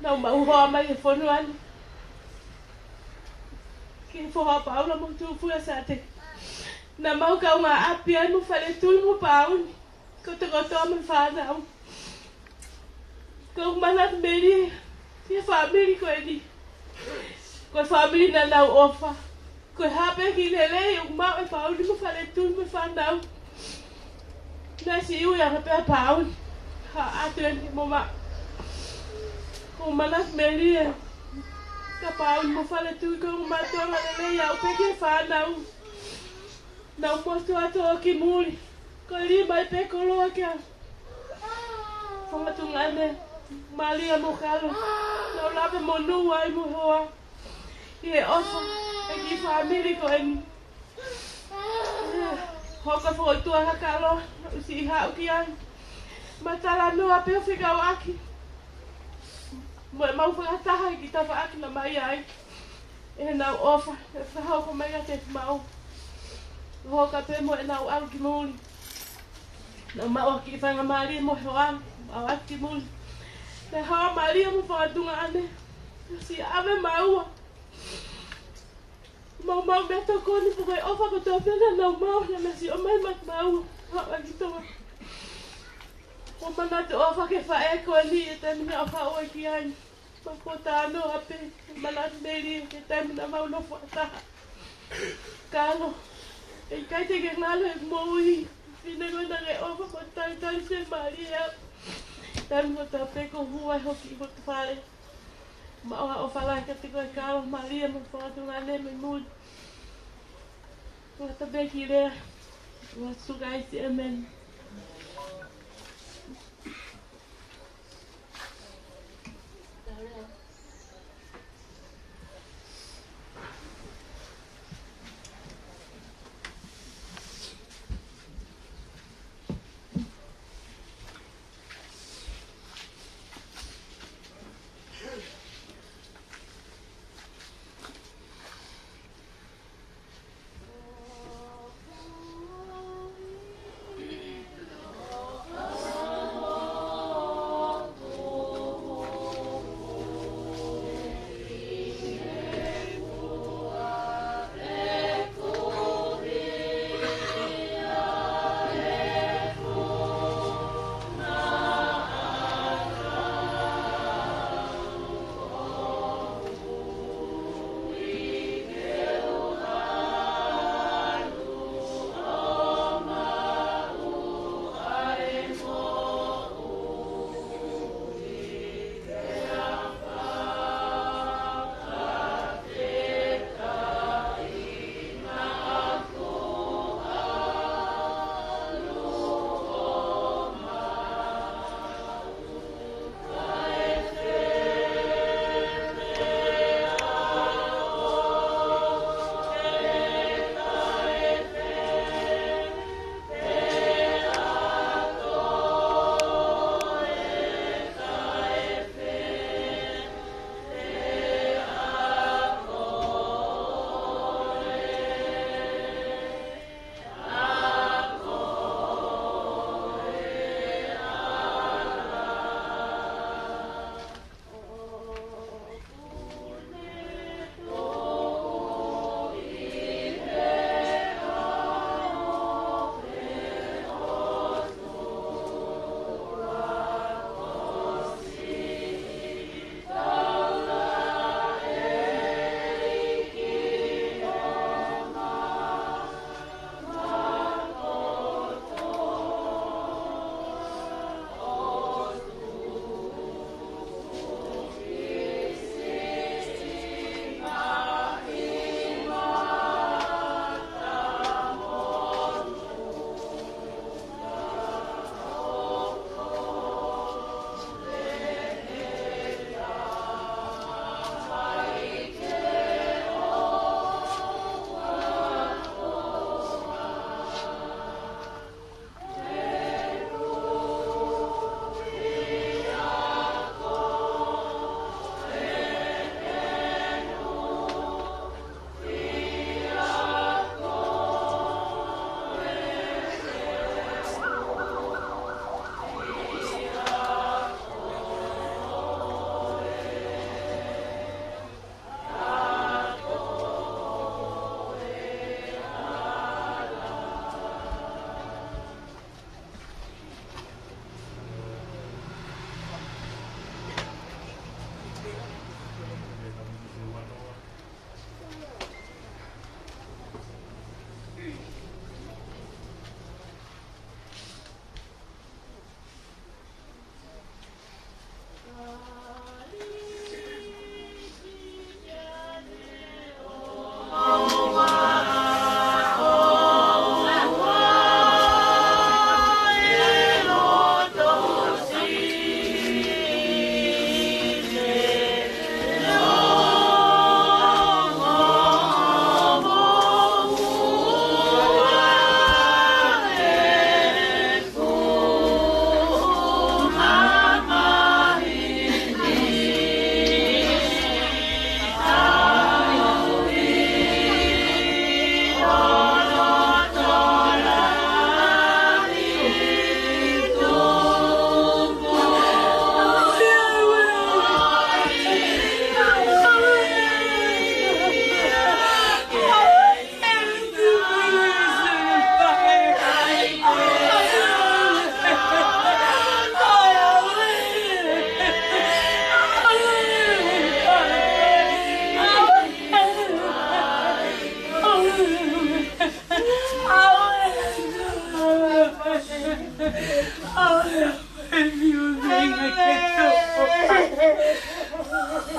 Naʻa mau hoa mai he fonua ni. Ki he foha ʻo Paula mo Tuʻufuasate. Naʻa mau kaungāʻapi ai mo Faletui mo Pauni. Kotokotoa mo e fānau. Ko ʻeku manatu melie ki he fāmili ko eni. Ko e fāmili naʻa nau ʻofa. Ko e hā pē e kiʻi lelei ʻoku maʻu ʻe Pauni mo Faletui mo e fānau. Naʻe siʻi ui ange pē ʻa Pauni. Haʻu atu eni mo maʻu. Ko ʻeku manatu melie kia Pauni mo Faletui, ko ʻeku mātuʻa lelei, aʻu pē ki he fānau. Naʻa mau motu atu ʻo ki muli. Ko e lima pē koloa kia Fanga Tuongaʻane, Malia mo Kalo. Naʻa mau lave monū ai mo e hoa ʻi he ʻofa ʻa e kiʻi fāmili ko eni. Hoko e fokotuʻu ʻa Kalo, naʻa ku siʻi haʻu ki ai. Mo e talanoa pē ʻo fekauʻaki mo ʻemau fakataha ʻi he kiʻi tafaʻaki naʻa mau ʻi ai. ʻEnau ʻofa, ʻe fakahoko mai kiate kimaua. Hoko pē mo ʻenau ʻalu ki muli. Naʻa mau ʻalu ki fanga Malia mo e hoa, mau ʻalu ki muli. Naʻe hoa Malia mo Fanga Tuongaʻane. Siʻi ʻave maua. Mau maʻu meʻatokoni pe ko e ʻofa kotoa pē naʻa nau maʻu, naʻa nau siʻi ʻomai maʻa kimaua. Haʻu ʻaki Tonga. Ko e manatu ʻofa ki he faʻē ko eni he taimi naʻa ku ʻofa ki ai. Mau ko tano ape, manatu melie ki he taimi naʻa mau nofo fakataha. Kalo, ʻe ʻikai te ke ngalo he moʻui. Fefine ko ena ke ʻofa, ko e talitali fiemālie. Taimi ko ē ʻoku tau pē ko hua ʻi hoku kiʻi fale. Mau ʻofa lahi kiate koe Kalo, Malia mo Fanga Tuongaʻane mei muli. Ngata pē ki lea. Ua suka isi, amen.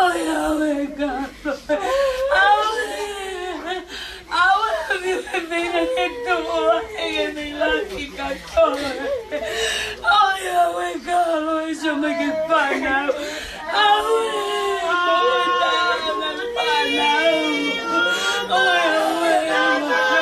ʻOiauē kātoa. ʻAuē. ʻAuē, ʻoku ʻikai ke toe ʻi ai ha meʻa ke tuku ai, ʻikai ke toe ʻi ai ha meʻa ke tuku ai. ʻOiauē kātoa, ʻosi mai ki he fānau. ʻAuē, ʻoku ou tala mai ki he fānau. ʻOiauē, ʻoiauē.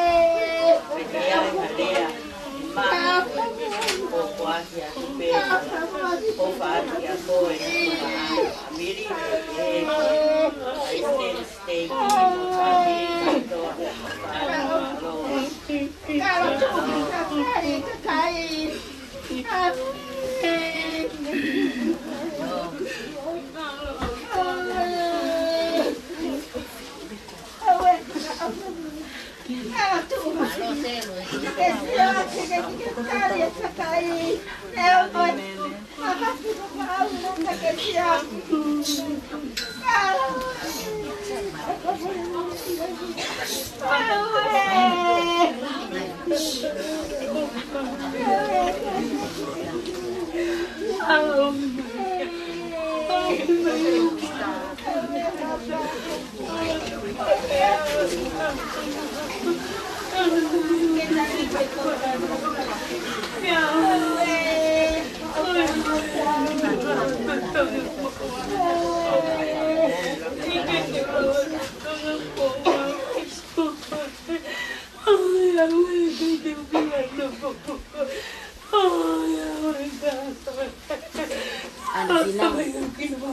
Ana Fina.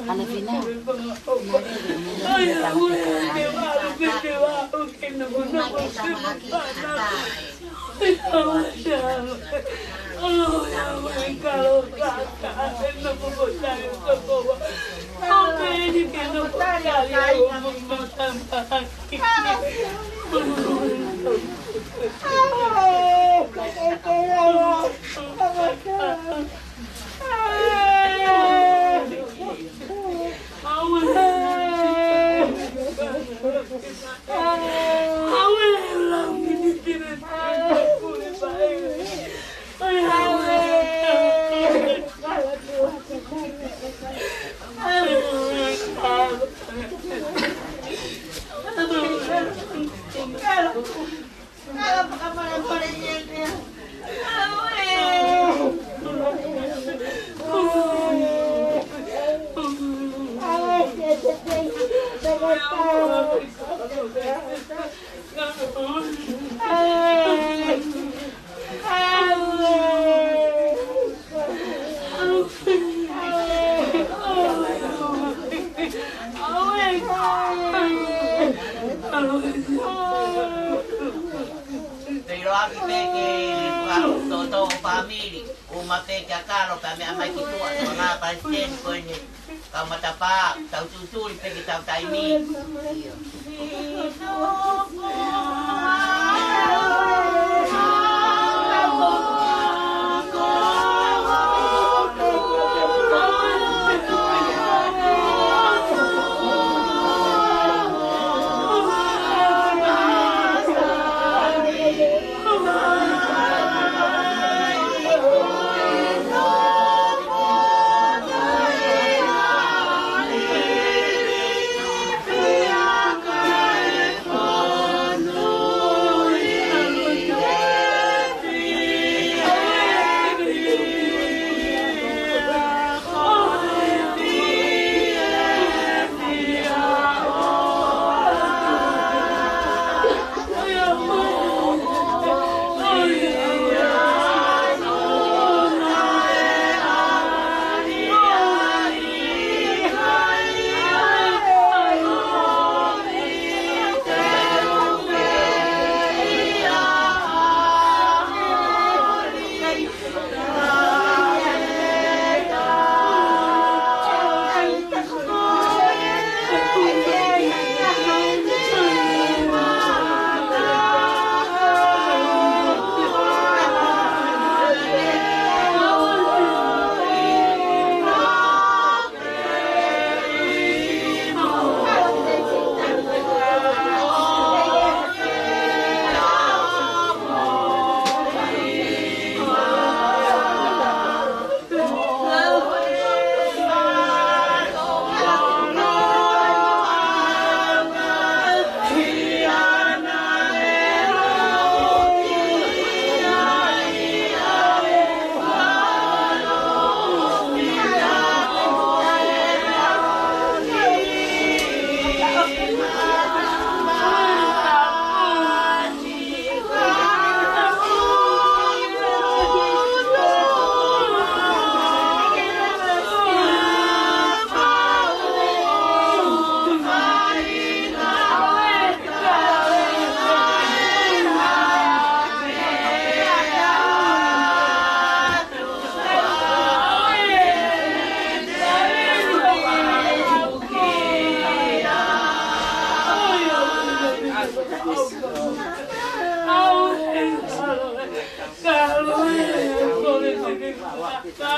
Ana Fina. Peiloaki pē ki he kau toto fāmili, uma pē kia Kalo, pea meʻa mai ki tuʻa, ko e palesiteni ko eni, kau matapā, tau tutuli pē ki tau taimi.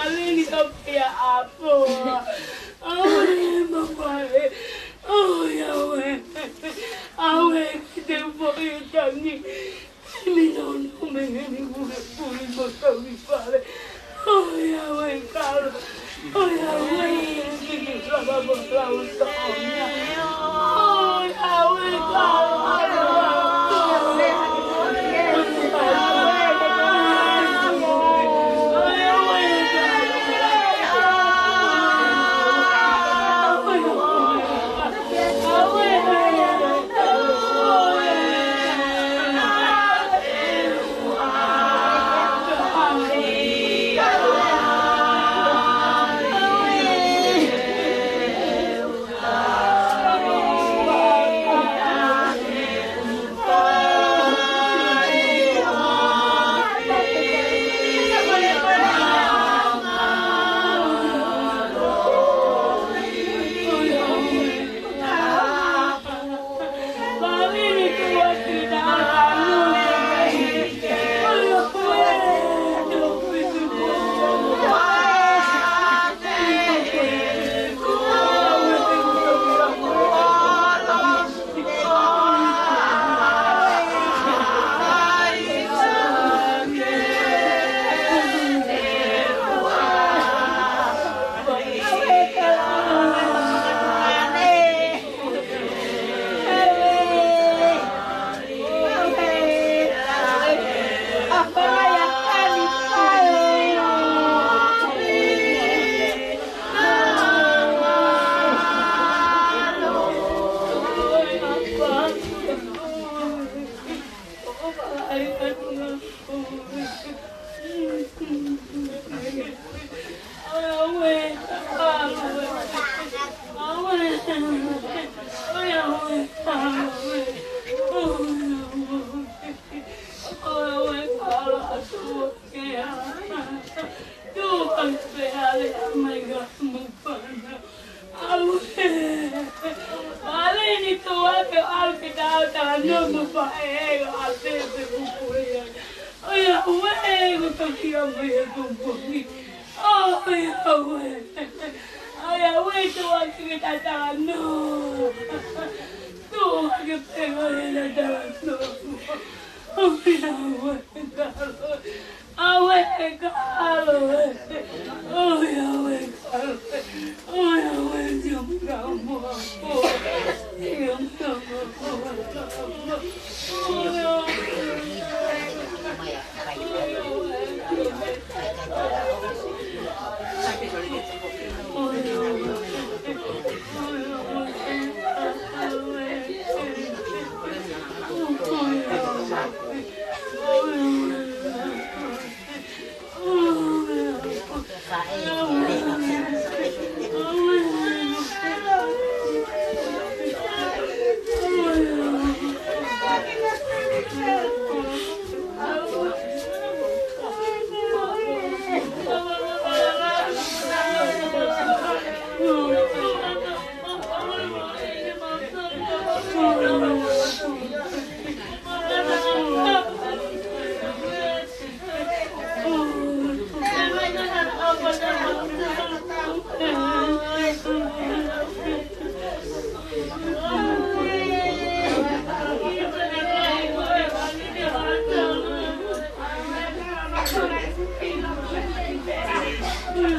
Aleni ka pia apo. Awe, mamae. Awe, awe. Awe, ki te moe tangi. Mino no me ngeni mure puri mo tawi pare. Awe, awe, kalo. Awe, awe, kiki lava mo lau tonya. Awe, awe, kalo. Awe. Aleni tō ake au ke tau talanoa mo faʻē ʻo ʻape pe kukuia. ʻOi, awe, ko toki a mai e kukuia. ʻOi, awe. ʻOi, awe, tō ake ke tau talanoa. Tō ake pē ʻo e talanoa. ʻOi, awe, kalo. Awe, kalo. ʻOi, awe, kalo. ʻOi, awe, Sio, kamo. ʻOi, awe, kamo.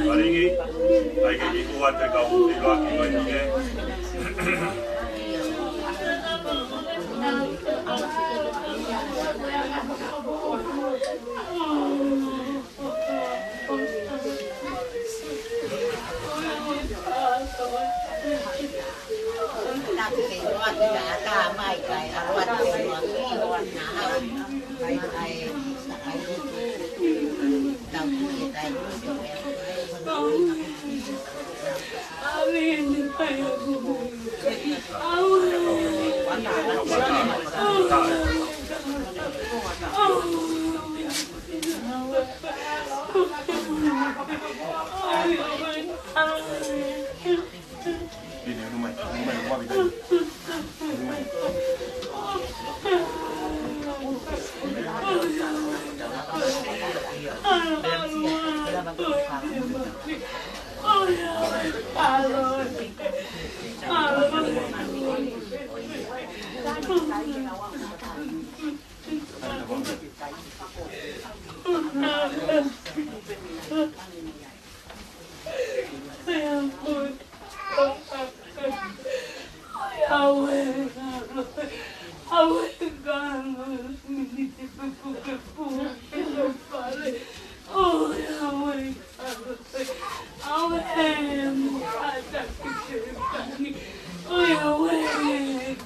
Maringi, ai ke kiku ate ka uki loa ki mai ni ke. ʻOiauē, ʻAlo. ʻAlo. ʻOiauē, ʻAlo. ʻAuē, ʻAlo. Miniti pē kuo ke pū ki ho fale. ʻOiauē, ʻAlo. ʻAuē, mo ata ki te pani. ʻOiauē,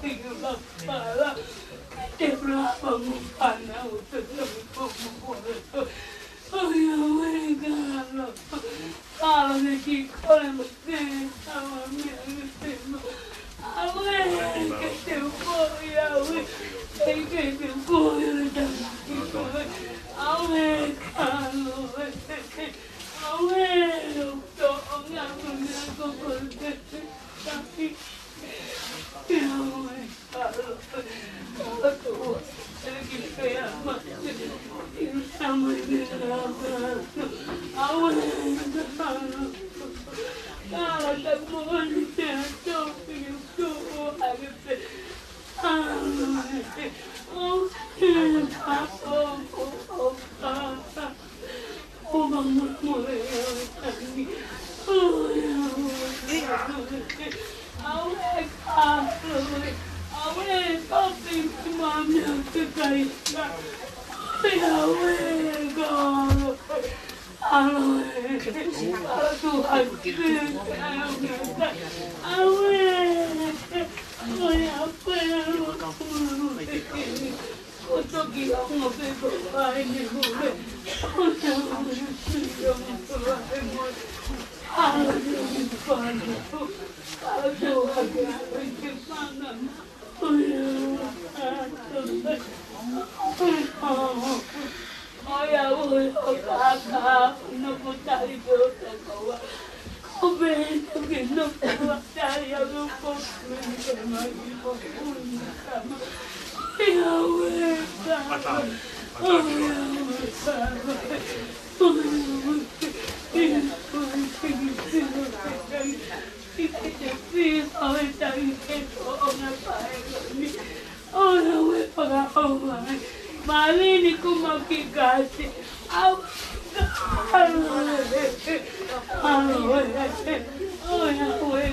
te ke mafala. Te lava mo pana o te lava mo ora. ʻOiauē, ʻAlo. ʻAlo, ne ki kole mo te awa me ane te ma. ʻAuē, ke te upo ia, ʻauē. Ke te upo ia, le tama ki koe. ʻAuē, ʻAlo. ʻAuē, ʻoku toʻo ngā mo mea ko ko te te taki. ʻAuē. ʻOiauē, fakaʻau mai. Malini kuma ki kasi. ʻAuē, ʻAlo. ʻAuē, ʻAlo. ʻOiauē,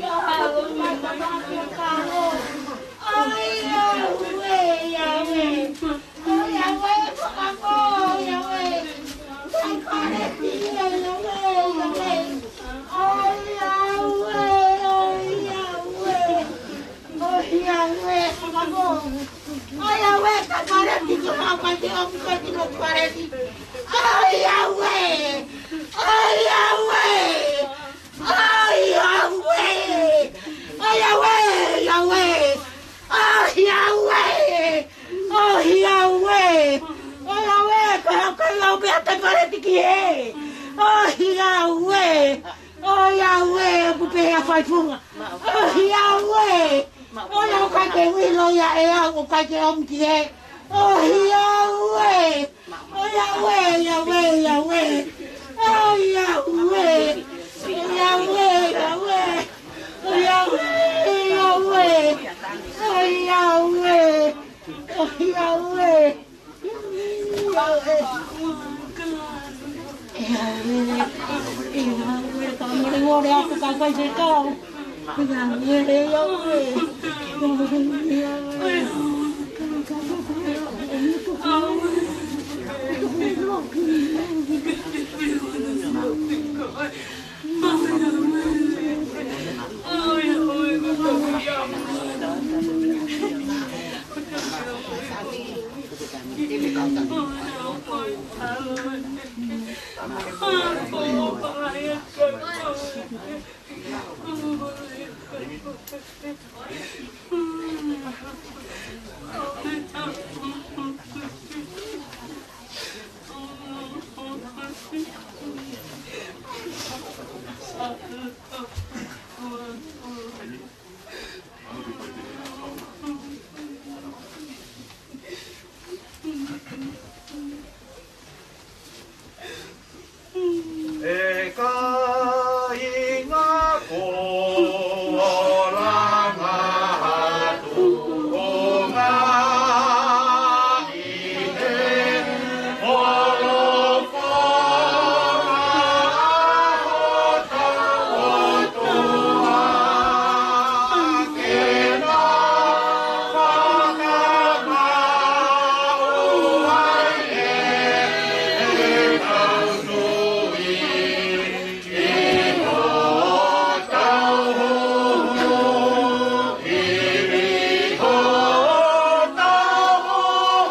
ʻAlo. ʻOiauē, ka paleti ko hau kai te ʻomi koe ki loto paleti. ʻOiauē! ʻOiauē! ʻOiauē! ʻOiauē! ʻOiauē! ʻOiauē! ʻOiauē! ʻOiauē! Ko hau kai lau pē ʻa e paleti ki hē. ʻOiauē! ʻOiauē! ʻOku pehē ʻa Faifunga. ʻOiauē! ʻOiauē, ʻoku ʻikai ke uilo ia ʻe au, ʻoku ʻikai ke ʻomi ki hē. ʻOiauē! ʻOiauē, ʻoiauē, ʻoiauē! ʻOiauē! ʻOiauē, ʻoiauē! ʻOiauē, ʻoiauē! ʻOiauē! ʻOiauē! ʻE kāinga, ko e langa atu o ngā ʻi he folofola ʻa hotau ʻOtua, ke na fakamaʻu ai ʻe he tau nui ʻi hotau huhuʻi, ʻi hotau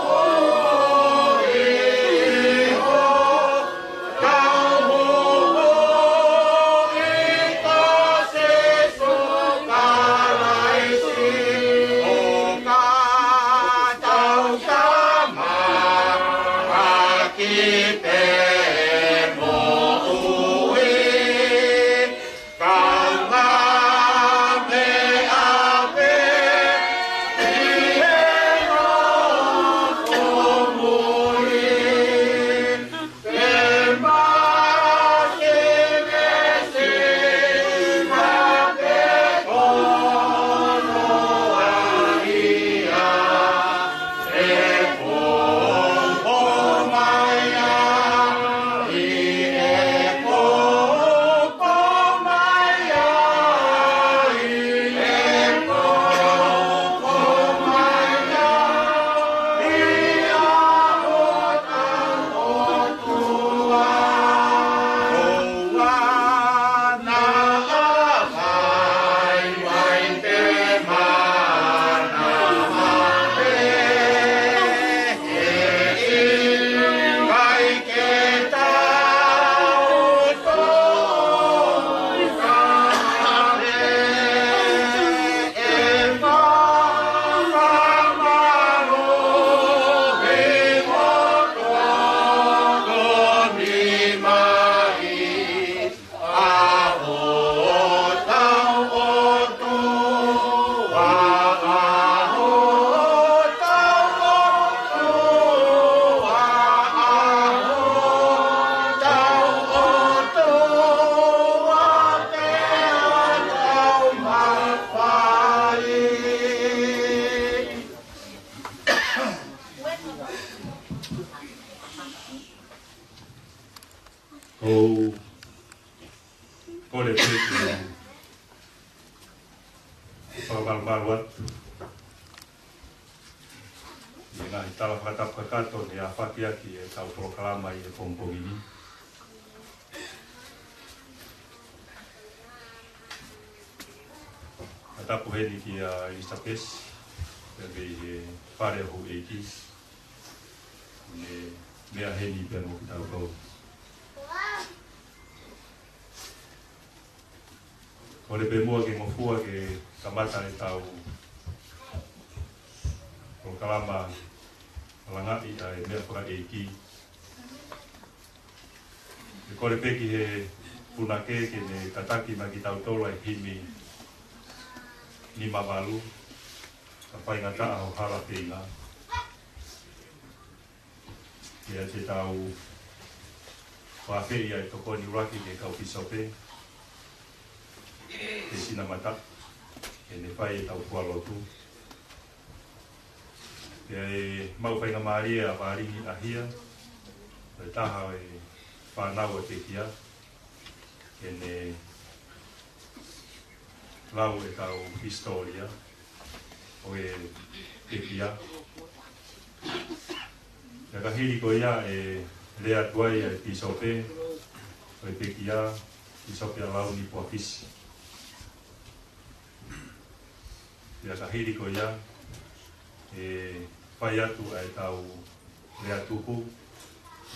huhuʻi, ʻi hotau huhuʻi kia Sīsū Kalaisi, ʻo ka tau tama ʻaki pē moʻui, kaungā meʻa pē ʻi he nofo muli. Ke masi mesi ma pē kono ahi a e pōpō mai ai, e pōpō mai ai, e pōpō mai ai, ʻi he ʻOtua. ʻOku ou kole pē ke fakamalumalu atu ʻi he ngaahi tala fakatapu kakato ne aofaki ʻaki ʻetau polokalama ʻi he pongipongi ni. Fakatapu heni kia ʻIlisapesi, Pea mei he fale ʻo e houʻeiki, ʻoku ne meʻa heni pea mo kitautolu. Kole pē muʻa ke ngofua ke kamata ʻetau polokalama langaʻi ʻa e meʻa fakaʻeiki. ʻE kole pē ki he punake ke ne tataki mai kiate kitautolu ʻa e himi nima valu, Ka faingataʻa ho hala feinga. Pea te tau fakaafeʻi ʻa e tokoni ʻuluaki ki he kau pīsope, ke sinamata, ke ne fai ʻetau fua lotu. Pea ʻe maʻu faingamālie ʻa Vālini ʻAhia, ko e taha ʻo e fānau ʻa e pekia, ke ne lau ʻetau hisitōlia ʻo e pekia. Pea ka hili ko ia ʻe lea atu ai ʻa e pīsope ʻo e pekia, Pīsope ʻAlauni Poafisi. Pea ka hili ko ia, ʻe fai atu ʻa ʻetau lea tuku,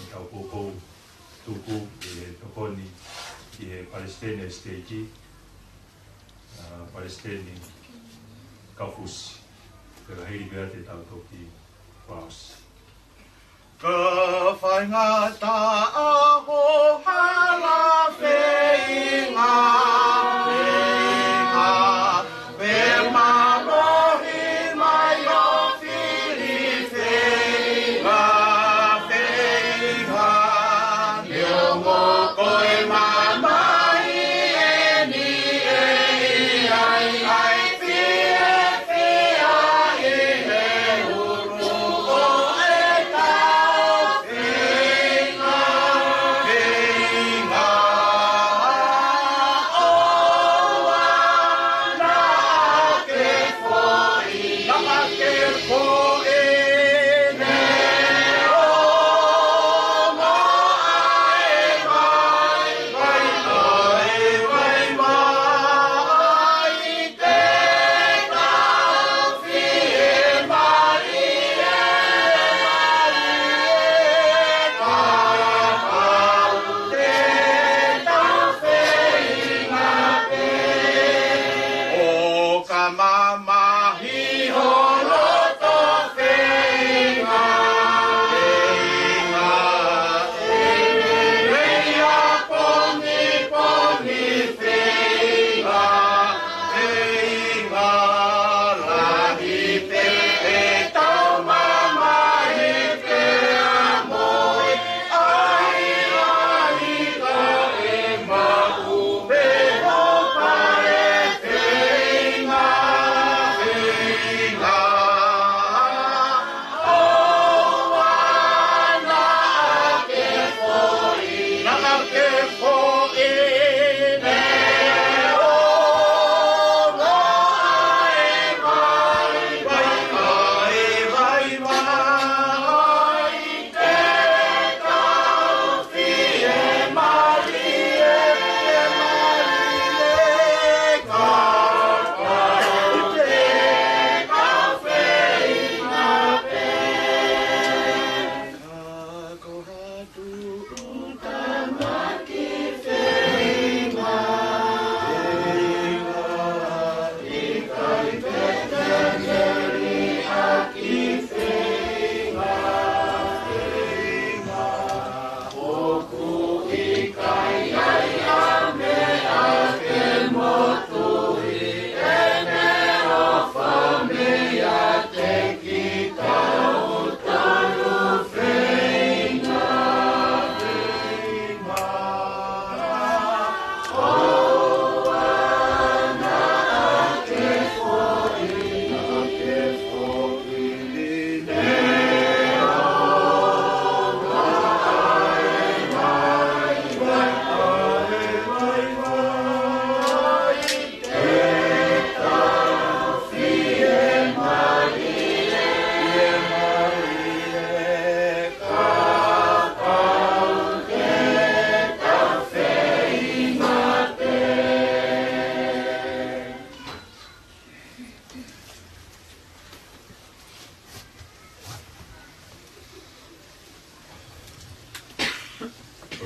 ʻetau poupou tuku ʻi he tokoni ʻi he palesiteni ʻo e siteiki, ʻa, Palesiteni Kaufusi. Pea ka hili ko ia te tau toki fakaʻosi. Ka faingataʻa ho hala feinga, feinga, pea mālohi mai ʻo fili feinga, feinga, neongo ko e mamahi eni ʻe ʻi ai ʻa e fiefia ʻi he ʻulu ʻo e kau feinga, feinga, ʻoua naʻa ke foʻi, naʻa ke foʻi, neongo ʻa e vai, vai, vai, vai, vai,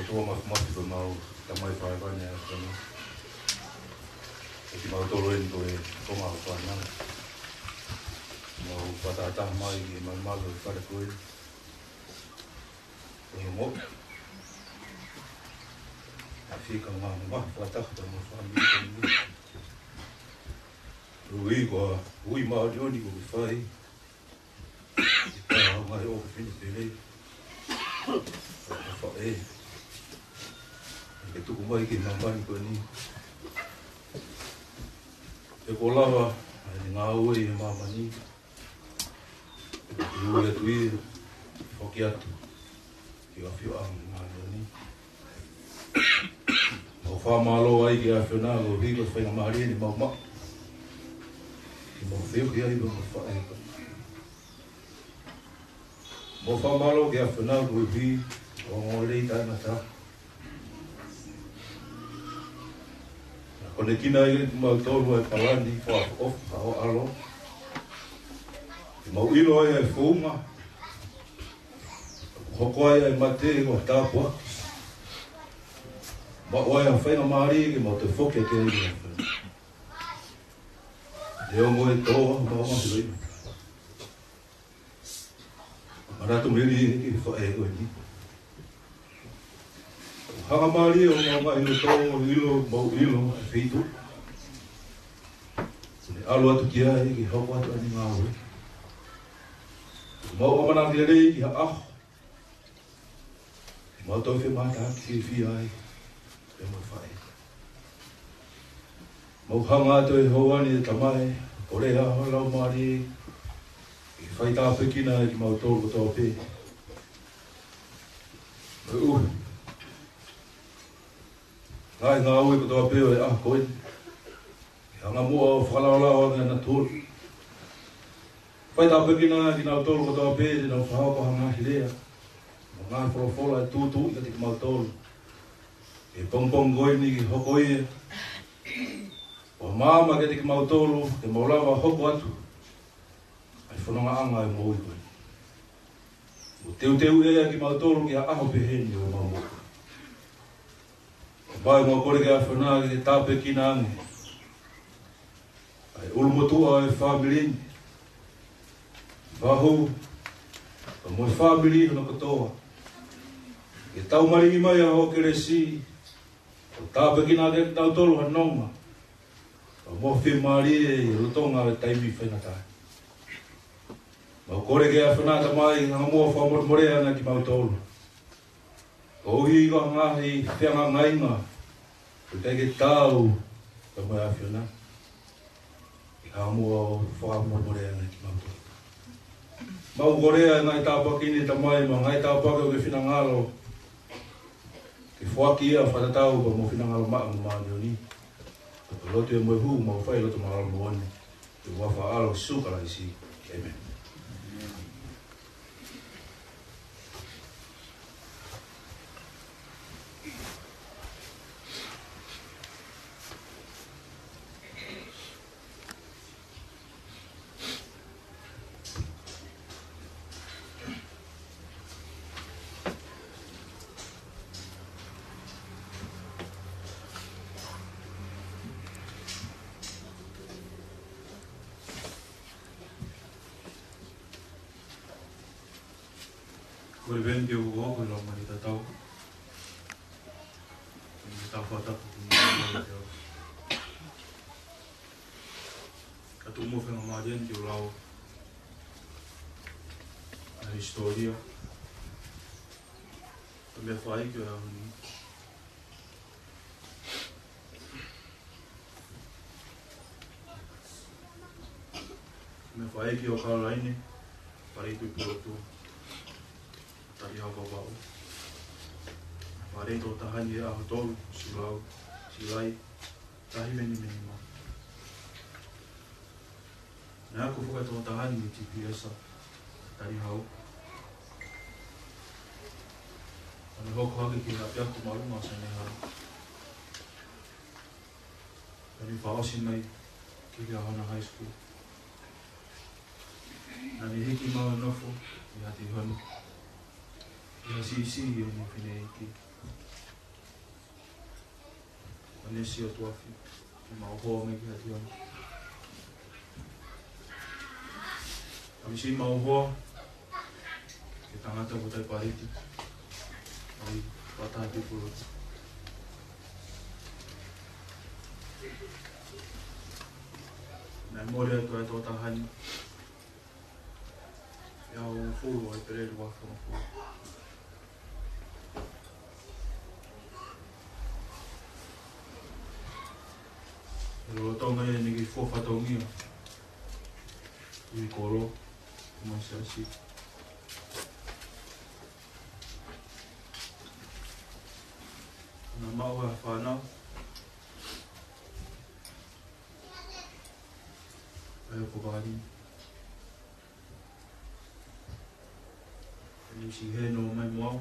ʻOtua Māfimafi, ko homau Tamai Fakahēvani ʻa e ʻAfiona. Ko kimautolu eni ko e konga ʻo e fānau. Mau fakatātā mai ki he malumalu ʻo e fale ko eni. Ko e ongo. ʻA e fika ngā ngā fakataha pea mo e fāmili ko eni. Ui ko, ui māʻoniʻoni kuo ke fai. ʻI he ngaahi ʻofefine pele. ʻA e faʻē. Ke tuku mai ki māmani ko eni. He kuo lava ʻa e ngāue ʻi māmani. Ke ui atu ia, foki atu ki he ʻafioʻanga māʻoniʻoni. Mau fakamālō ai ki he ʻAfiona koeʻuhi ko e faingamālie ni mau maʻu. Ke mau feohi ai mo e faʻē. Mau fakamālō ki he ʻAfiona koeʻuhi ko e ongoongolelei taʻengata. Naʻe konekina ai kimautolu ʻa e palani fakaʻofoʻofa ʻa ho ʻAlo. Ke mau ʻilo ai ʻa e founga. Hoko ai ʻa e mate ko ha tāpuaki. Maʻu ai ʻa e faingamālie ke mau toe foki atu ai. Neongo e tō, mau masiva. Manatu melie ki he faʻē ko eni. Hangamālie ʻo mau ngaahi loto, ʻilo, mau ʻilo ʻa e feituʻu kuo ne ʻalu atu ki ai ke hoko atu ʻene ngāue. Mau ʻamanaki lelei ki ha ʻaho ke mau toe femātaaki fiefia ai pea mo e faʻē. Mau hanga atu he houa ni, ʻe Tamai, ʻo lea ho Laumālie ke fai tāpuekina ai kimautolu kotoa pē. Mo e ʻuhi, ngaahi ngāue kotoa pē ʻo e ʻaho ko eni, ke hanga muʻa ʻo fakalaolao ange ʻa natula. Fai tāpuekina kinautolu kotoa pē te nau fakahoko ha ngaahi lea mo e ngaahi folofola ʻe tūtuuʻi kiate kimautolu. He pongipongi ko eni ke hoko ia ʻo maama kiate kimautolu, ke mau lava hoko atu ʻa e fonongaʻanga ʻo e moʻui ko eni. Mo teuteuʻi kimautolu ki ha ʻaho pehē ni ʻo ʻemau moʻui. Tamai, mau kole ki he ʻAfiona ke tāpuekina ange ʻa e ʻulumotuʻa ʻo e fāmili ni, Vahu, pea mo e fāmili hono kotoa. Ke tau malingi mai ʻa hoʻo kelesi, ʻo tāpuekina ange kiate kitautolu ha nonga, pea mo e fiemālie ʻi he lolotonga ʻo e taimi faingataʻa ni. Mau kole ki he ʻAfiona, Tamai, hanga muʻa ʻo fakamolemoleʻi ange kimautolu koeʻuhi ko e ngaahi feangainga ʻoku ʻikai ke taau pea mo e ʻAfiona. Ke hanga muʻa ʻo fakamolemoleʻi ange kimautolu. Mau kole ʻa e ngaahi tāpuaki ni, Tamai, mo e ngaahi tāpuaki ʻoku ke finangalo ke foaki ia fakatatau pea mo ho finangalo maʻa mo māʻoniʻoni. Ko e lotu ē mo e hū mau fai ʻi he loto māʻoniʻoni, ʻi he huafa ʻo ho ʻAlo Sīsū Kalaisi. ʻĒmeni. Ko e veni ke u ʻofa, ko e laumālie tatau. Ko e tau fakatapu ki he ʻOtua. Ka tuku muʻa faingamālie ni ke u lau ʻa e hisitōlia. Ko e meʻa fai ki he ʻaho ni. Meʻa fai ki ʻo Kalolaine, Palitu ʻi Pulotu, Talihau Vavaʻu. Fale toko taha ni ʻi he ʻaho tolu, Siulai, Siulai, taha hiva nima nima. Naʻe akoʻi foki e toko taha ni ʻi he T P S ʻa Talihau. Naʻa ne hoko hake ki he ʻapiako māʻolunga ʻo Sainehara. Naʻa ne fakaʻosi mai ki he Liahona High School. Naʻa ne hiki mai ʻo nofo ʻi Hatihoni, ʻi ha siʻisiʻi ʻo ʻene fineʻeiki. ʻOnesia Tuafi, ʻemau hoa mai ki Hatione. ʻAmisi ʻemau hoa ki he tangata ko Taipaliti, ʻa e Pātā Tupulu. Naʻe mole atu ʻa e tokotaha ni ʻi he ʻaho hongofulu ʻo ʻEpeleli ua afe hongofulu. Lolotonga ia ʻene kei fua fatongia ʻi he kolo mo e siasi, naʻe maʻu ha fānau, ʻa ia ko Vali. Ni si he no mai mo au.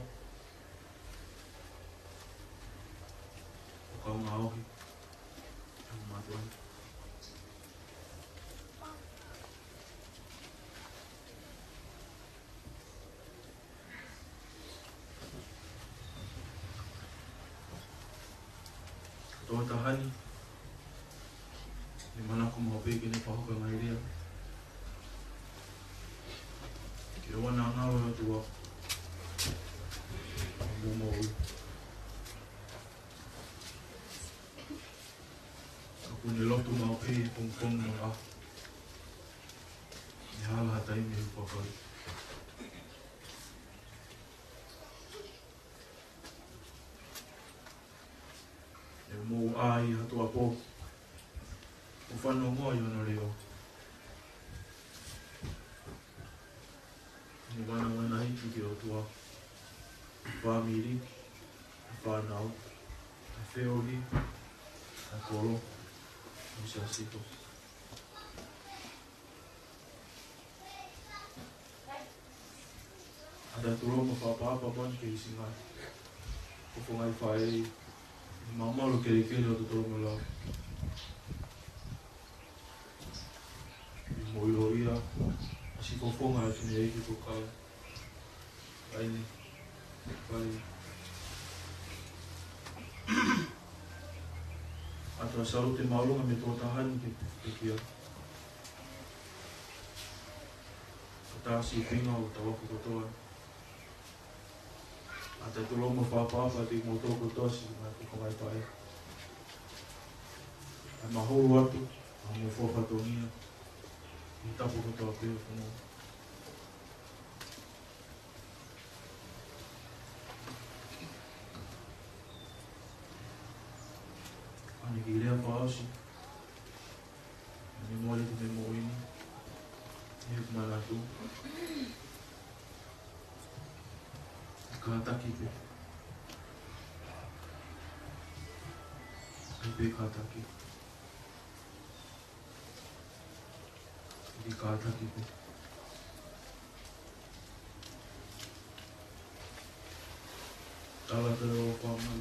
ʻO kau ngaohi ʻa e mātuʻa. Tokotaha ni, ʻe manako maʻu pē ke ne fakahoko e ngaahi lea ki he ʻOtua, ngalo ʻOtua, mo moʻui. ʻOku ne lotu maʻu pē he pongipongi mo e ʻaho, ʻi he hala ha taimi he ʻoku ʻikai. ʻE mou ʻai ha tuʻuapō ʻo fanongo ʻi hono leʻo. Mo vanavanahiki ki he ʻOtua ʻa e fāmili, ʻa e fānau, ʻa e feohi, ʻa e kolo, mo e siasi ko. ʻA ia ʻoku tolonga fakaʻapaʻapa pē eni ki he siʻi ngaahi fofonga faʻē, ʻi he malumalu kelekele ʻo e tolonga lau. ʻI he moʻui ʻo ia, ʻa siʻi fofonga ʻa e fineʻeiki ko Kau. ʻAi ni. ʻAi. ʻOatu ʻa e salute māʻolunga mei he tokotaha ni ki he pekia. Ka tau sīpinga ʻo tau ako kotoa. ʻA ia ʻoku tolonga fakaʻapaʻapa atu kiate kimoutolu kotoa siʻi ngaahi fofonga faʻē. ʻA e mahulu atu ʻa hoʻomou fua fatongia ʻi he tapu kotoa pē ʻo e fonua. ʻA eni ki he lea fakaʻosi. ʻA eni mole atu mei he moʻui ni. ʻI heʻeku manatu, kātaki pē. ʻAi pē kātaki. ʻIkai kātaki pē. Tala pē ʻo fāmai.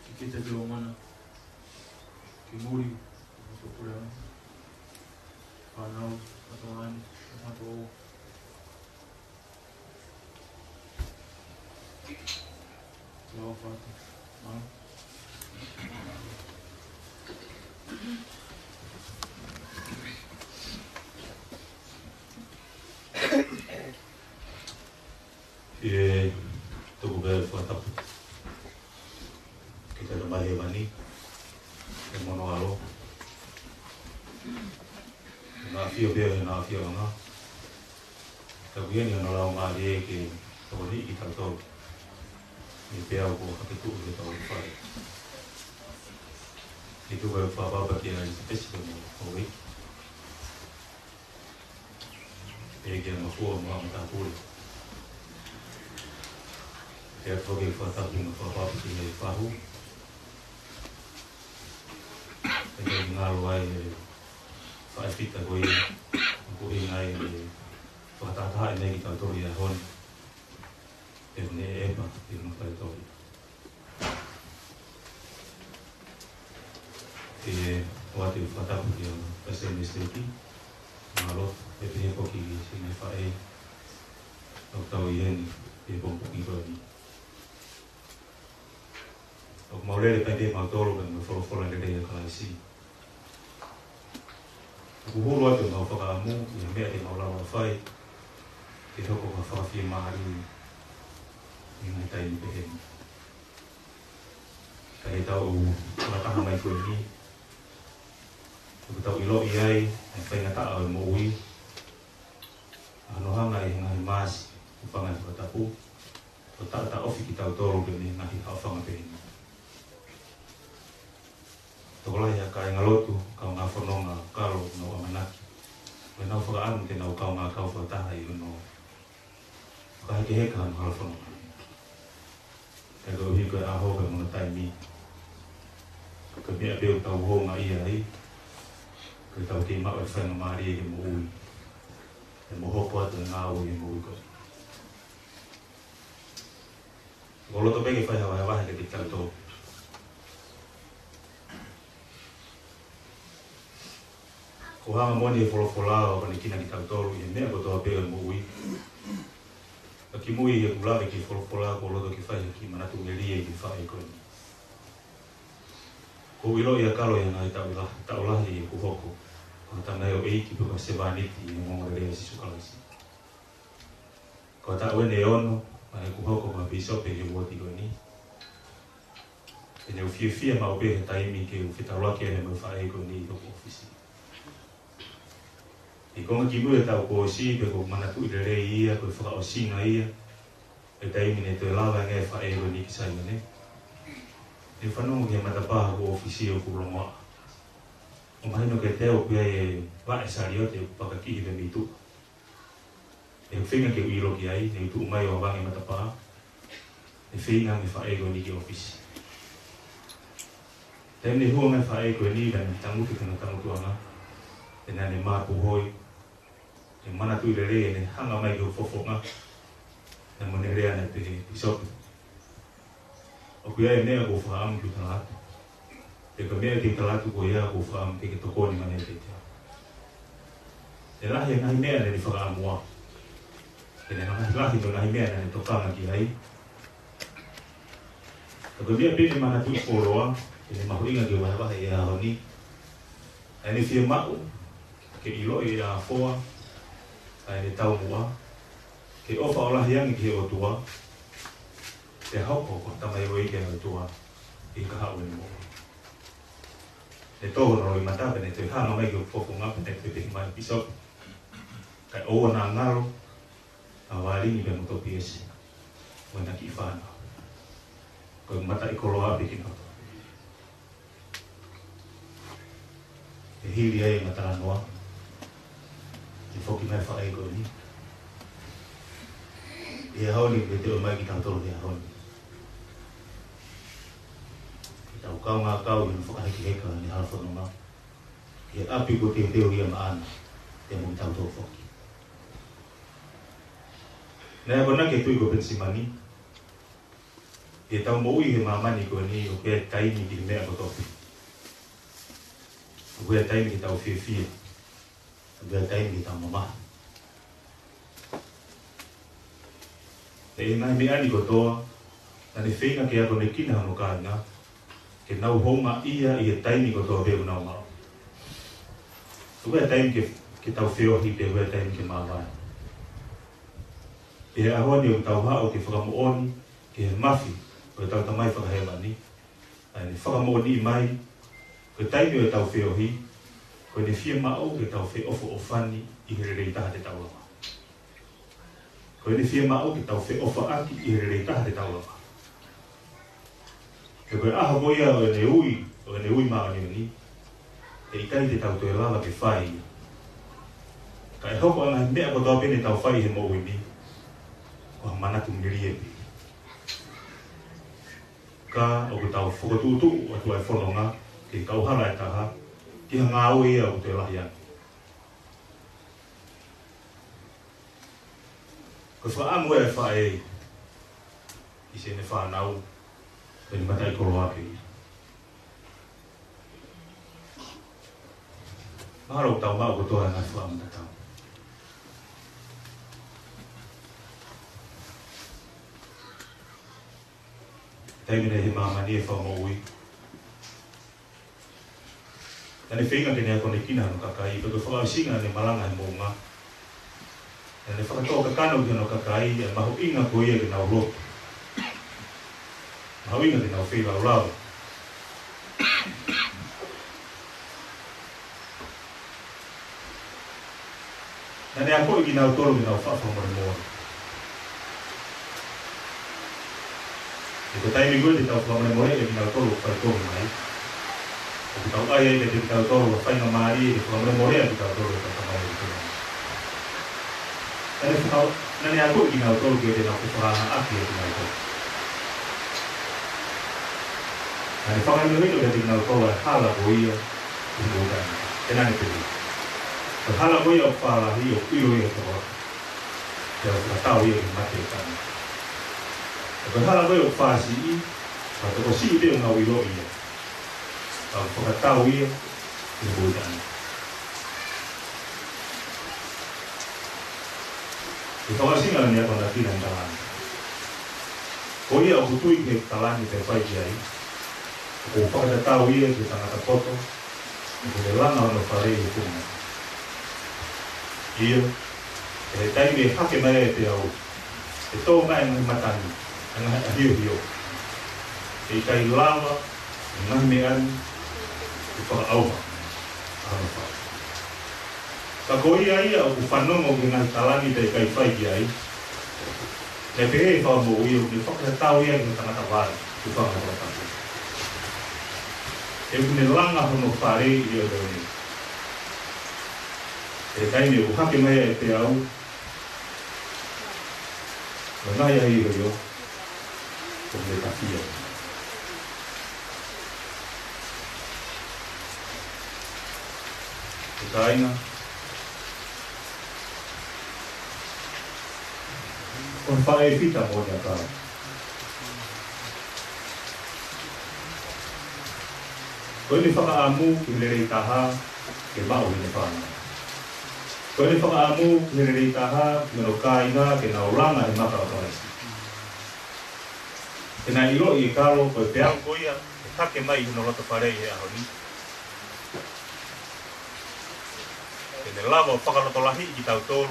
Ki kita ki Lomana. Ki muli. Ki Puleʻanga. Fānau. Mātuʻa ni. Mātuʻa. ʻE tuku pē fakatapu ki he Tamai Hēvani, ʻi he mono ʻAlo. Naʻe ʻafio pē ʻi heʻene ʻafioʻanga. Ka ʻoku ʻi ai hono laumālie ke tokoniʻi kitautolu ʻi he peau kuo hake tuʻu ʻi hotau fale. ʻE tuku e fakatapu ki he ʻEiki Sipesi mo Houʻeiki. ʻEiki Makua mo Haʻa Matāpule. ʻE ʻoatu foki e fakatapu mo e fakatapu ki he fahu. ʻE ngalo ai e faifita ko ia, ʻoku ʻi ai e fakatahatahaʻi mai kitautolu ʻi he ʻaho ni. ʻE ne ʻepa ʻi he mafai tohi. ʻE ʻoatu e fakatapu ki he Palesiteni Siteiki, Malo, ʻe pehē foki ki he ngaahi faʻē ʻoku tau ʻi heni. he pongipongi ko eni. ʻOku mau lele pē kimautolu pea mo e folofola lelei ʻa Kalaisi. ʻOku hulu atu ʻemau fakaʻamu ʻi he meʻa te mau lava ʻo fai ke hoko ko ha fakafiemālie ʻi he ngaahi taimi pehē ni. Ka ʻi heʻetau fakataha mai ko eni, ʻoku tau ʻiloʻi ai ʻa e faingataʻa ʻo e moʻui, ʻa hono hanga ʻe he ngaahi maasi ʻoku fanga ʻi he fakatapu ʻo taʻotaʻofi kitautolu pē mei he ngaahi haʻofanga pehē ni. Tokolahi ʻa e kāingalotu, kaungā fononga, kalo, nau ʻamanaki, mo ʻenau fakaʻamu ke nau kaungā kau fakataha ʻi hono fakahekeheka hano hala fononga. Ka koeʻuhi ko e ʻaho pea mo hono taimi, ko e meʻa pē ʻoku tau houngaʻia ai, ko ʻetau kei maʻu e faingamālie ke moʻui, ʻe mo hoko atu e ngāue ʻi he moʻui ko eni. ʻOku ou loto pē ke fai ha vahevahe kiate kitautolu. ʻOku hanga moʻoni ʻe he folofola ʻo akonekina kitautolu ʻi he meʻa kotoa pē ʻo e moʻui. Ka kimuʻa heʻeku lave ki he folofola, ʻoku ou loto ke fai ha kiʻi manatu melie ki he faʻē ko eni. ʻOku ou ʻiloʻi ʻa kalo ʻi he ngaahi taʻu la-, taʻu lahi ʻeku hoko ko ha tamaioʻeiki pe ko ha sevāniti ʻi he ongoongolelei ʻa Sīsū Kalaisi. Ko e taʻu eni ʻe ono ʻa ʻeku hoko ko ha pīsope ʻi he uooti ko eni. Pea ne u fiefia maʻu pē he taimi ke u fetaulaki ai mo e faʻē ko eni ʻi hoku ʻōfisi. ʻI he konga kimuʻa ʻo e taʻu kuo ʻosi, pea ʻoku ou manatuʻi lelei ia, ko e fakaʻosinga ia ʻo e taimi ne toe lava ange ai e faʻē ko eni ki Saione, ne u fanongo ki he matapā hoku ʻōfisi ʻoku longoaʻa. ʻO mahino kiate au ʻoku ʻi ai e vaʻe saliote ʻoku pakakihi pē mei tuʻa. ʻI heʻeku feinga ke u ʻilo ki ai, ne u tuʻu mai ʻo ʻavangi e matapā, ʻo feinga ange e faʻē ko eni ki he ʻōfisi. Taimi ne hū ange ai e faʻē ko eni, naʻa ne tangutu ki hono tangutuʻanga, pea naʻa ne mapuhoi, ʻo manatuʻi lelei ʻene hanga mai ki hoku fofonga, pea mo ʻene lea naʻe pehē, "Pīsope, ʻoku ʻi ai e meʻa ʻoku ou fakaʻamu ke u tala atu. Pea ko e meʻa te u tala atu ko ia ʻoku ou fakaʻamu ke ke tokoni mai ai kiate au." Naʻe lahi e ngaahi meʻa naʻa ne fakaʻamu, pea naʻe lahi mo e ngaahi meʻa naʻa ne tokanga ki ai. Ka ko e meʻa pē ne manatuʻi fuoloa, ʻi heʻene mahuʻinga ke vahevahe he ʻaho ni, ʻa ʻene fiemaʻu ke ʻiloʻi ʻe he ʻAfio ʻa ʻene taumuʻa, ke ʻofa ʻo lahi ange ki he ʻOtua, pea hoko ko ha tamaioʻeiki ʻa e ʻOtua ʻi he kahaʻu ʻo ʻene moʻui. Ne tō hono loʻimata pea ne toe hanga mai ki hoku fofonga pea ne pehē mai, "Pīsope, ka ʻoua naʻa ngalo ʻa Vālini pea mo Topiesi mo ʻena kiʻi fānau. Ko e mataʻikoloa pē kinautolu." Pea hili ai ʻema talanoa, ne foki mai e faʻē ko eni. ʻI he ʻaho ni, ʻoku ne toe ʻomai kitautolu he ʻaho ni ke tau kaungā kau ʻi hono fakahekeheka ʻene hala fononga ʻi he ʻapi kuo teuteu ia maʻana, pea mo kitautolu foki. Naʻe akonaki e Tuʻi ko Penisimani, ʻi heʻetau moʻui he māmani ko eni, ʻoku ʻi ai e taimi ki he meʻa kotoa pē. ʻOku ʻi ai e taimi ke tau fiefia. ʻOku ʻi ai e taimi ke tau mamahi. Pea ʻi he ngaahi meʻa ni kotoa, naʻa ne feinga ke akonekina hono kāinga, ke nau houngaʻia ʻi he taimi kotoa pē ʻoku nau maʻu. ʻOku ʻi ai e taimi ke, ke tau feohi, pea ʻoku ʻi ai e taimi ke māvae. Pea he ʻaho ni ʻoku tau haʻu ke fakamoʻoni ki he mafi ʻo ʻetau Tamai Fakahēvani, ʻa ʻene fakamoʻoniʻi mai, ko e taimi ʻo ʻetau feohi, ko ʻene fiemaʻu ke tau feʻofoʻofani ʻi he lelei taha te tau lava. Ko ʻene fiemaʻu ke tau feʻofaʻaki ʻi he lelei taha te tau lava. He ko e ʻaho ko ia ʻo ʻene ui, ʻo ʻene ui māʻoniʻoni, ʻe ʻikai te tau toe lava ke fai ia. Ka ʻe hoko ʻa e ngaahi meʻa kotoa pē ne tau fai he moʻui ni ko ha manatu melie pē. Ka ʻoku tau fokotuʻutuʻu atu ʻa e fononga ki he kauhala ʻe taha, ki ha ngāue ia ʻoku toe lahi ange. Ko e fakaʻamu ʻa e faʻē ʻi heʻene fānau, ko ʻene mataʻikoloa pē ia. Mahalo ʻoku tau maʻu kotoa e ngaahi fakaʻamu tatau. Taimi naʻe ʻi he māmani e Fakamoʻui, naʻa ne feinga ke ne akonekina hono kakai, pea ko e fakaʻosinga ʻene malanga he moʻunga, naʻa ne fakatōkakano ki hono kakai ʻa e mahuʻinga ko ia ke nau lotu, mahuʻinga ke nau feilaulau. Naʻa ne akoʻi kinautolu ke nau faʻa fakamolemole. He ko e taimi ko ē te tau fakamolemoleʻi kinautolu ʻoku fai kovi mai, ʻoku tau ʻai ai kiate kitautolu ha faingamālie ke fakamolemoleʻi kitautolu ʻe he Tamai ʻi he Tuʻi. Naʻa ne faka-, naʻa ne akoʻi kinautolu ke ʻoua te nau fefakangāueʻaki ʻa kinautolu. Naʻa ne fakahinohino kiate kinautolu ʻa e hala ko ia ʻi he moʻui taʻengata. Pea naʻa ne pehē: Ko e hala ko ia ʻoku fālahi ʻoku ʻilo ia ʻe he tokolahi, pea ʻoku fakatau ia ki he mate ʻo e tangata. Pea ko e hala ko ia ʻoku fāsiʻi, ko e tokosiʻi pē ʻoku nau ʻiloʻi ia, pea ʻoku fakatau ia ki he moʻui taʻengata. ʻI he fakaʻosinga ʻene akonekina e talani: Ko ia ʻoku tui ki he talani pea fai ki ai, ʻoku fakatatau ia ki he tangata poto ʻoku ne langa hono fale ʻi he funga mata. ʻIo, ʻi he taimi ʻe hake mai ai e peau, ʻe tō mai e ngaahi matani, ʻa e ngaahi ʻahiohio, ʻe ʻikai lava e ngaahi meʻa ni ke fakaʻauha ʻa hono fale. Ka ko ia ia ʻoku fanongo ki he ngaahi talani pea ʻikai fai ki ai, naʻe pehē ʻe he Fakamoʻui ʻoku ne fakatatau ia ki he tangata vai, tufanga fakatapu, ʻoku ne langa hono fale ʻi he ʻaho ni. ʻI he taimi ʻoku hake mai ai e peau, mo e ngaahi ʻahiohio, ʻoku ne tafia. ʻE kāinga, ko e faʻē fita moʻoni ʻakau. Ko ʻene fakaʻamu ki he lelei taha ke maʻu ʻe heʻene fānau. Ko ʻene fakaʻamu ki he lelei taha ki hono kāinga ke nau langa he maka ʻo Kalaisi. He naʻe ʻiloʻi ʻe Kalo ko e peau ko ia ʻe hake mai ʻi hono loto fale ʻi he ʻaho ni, te ne lava ʻo fakalotolahiʻi kitautolu,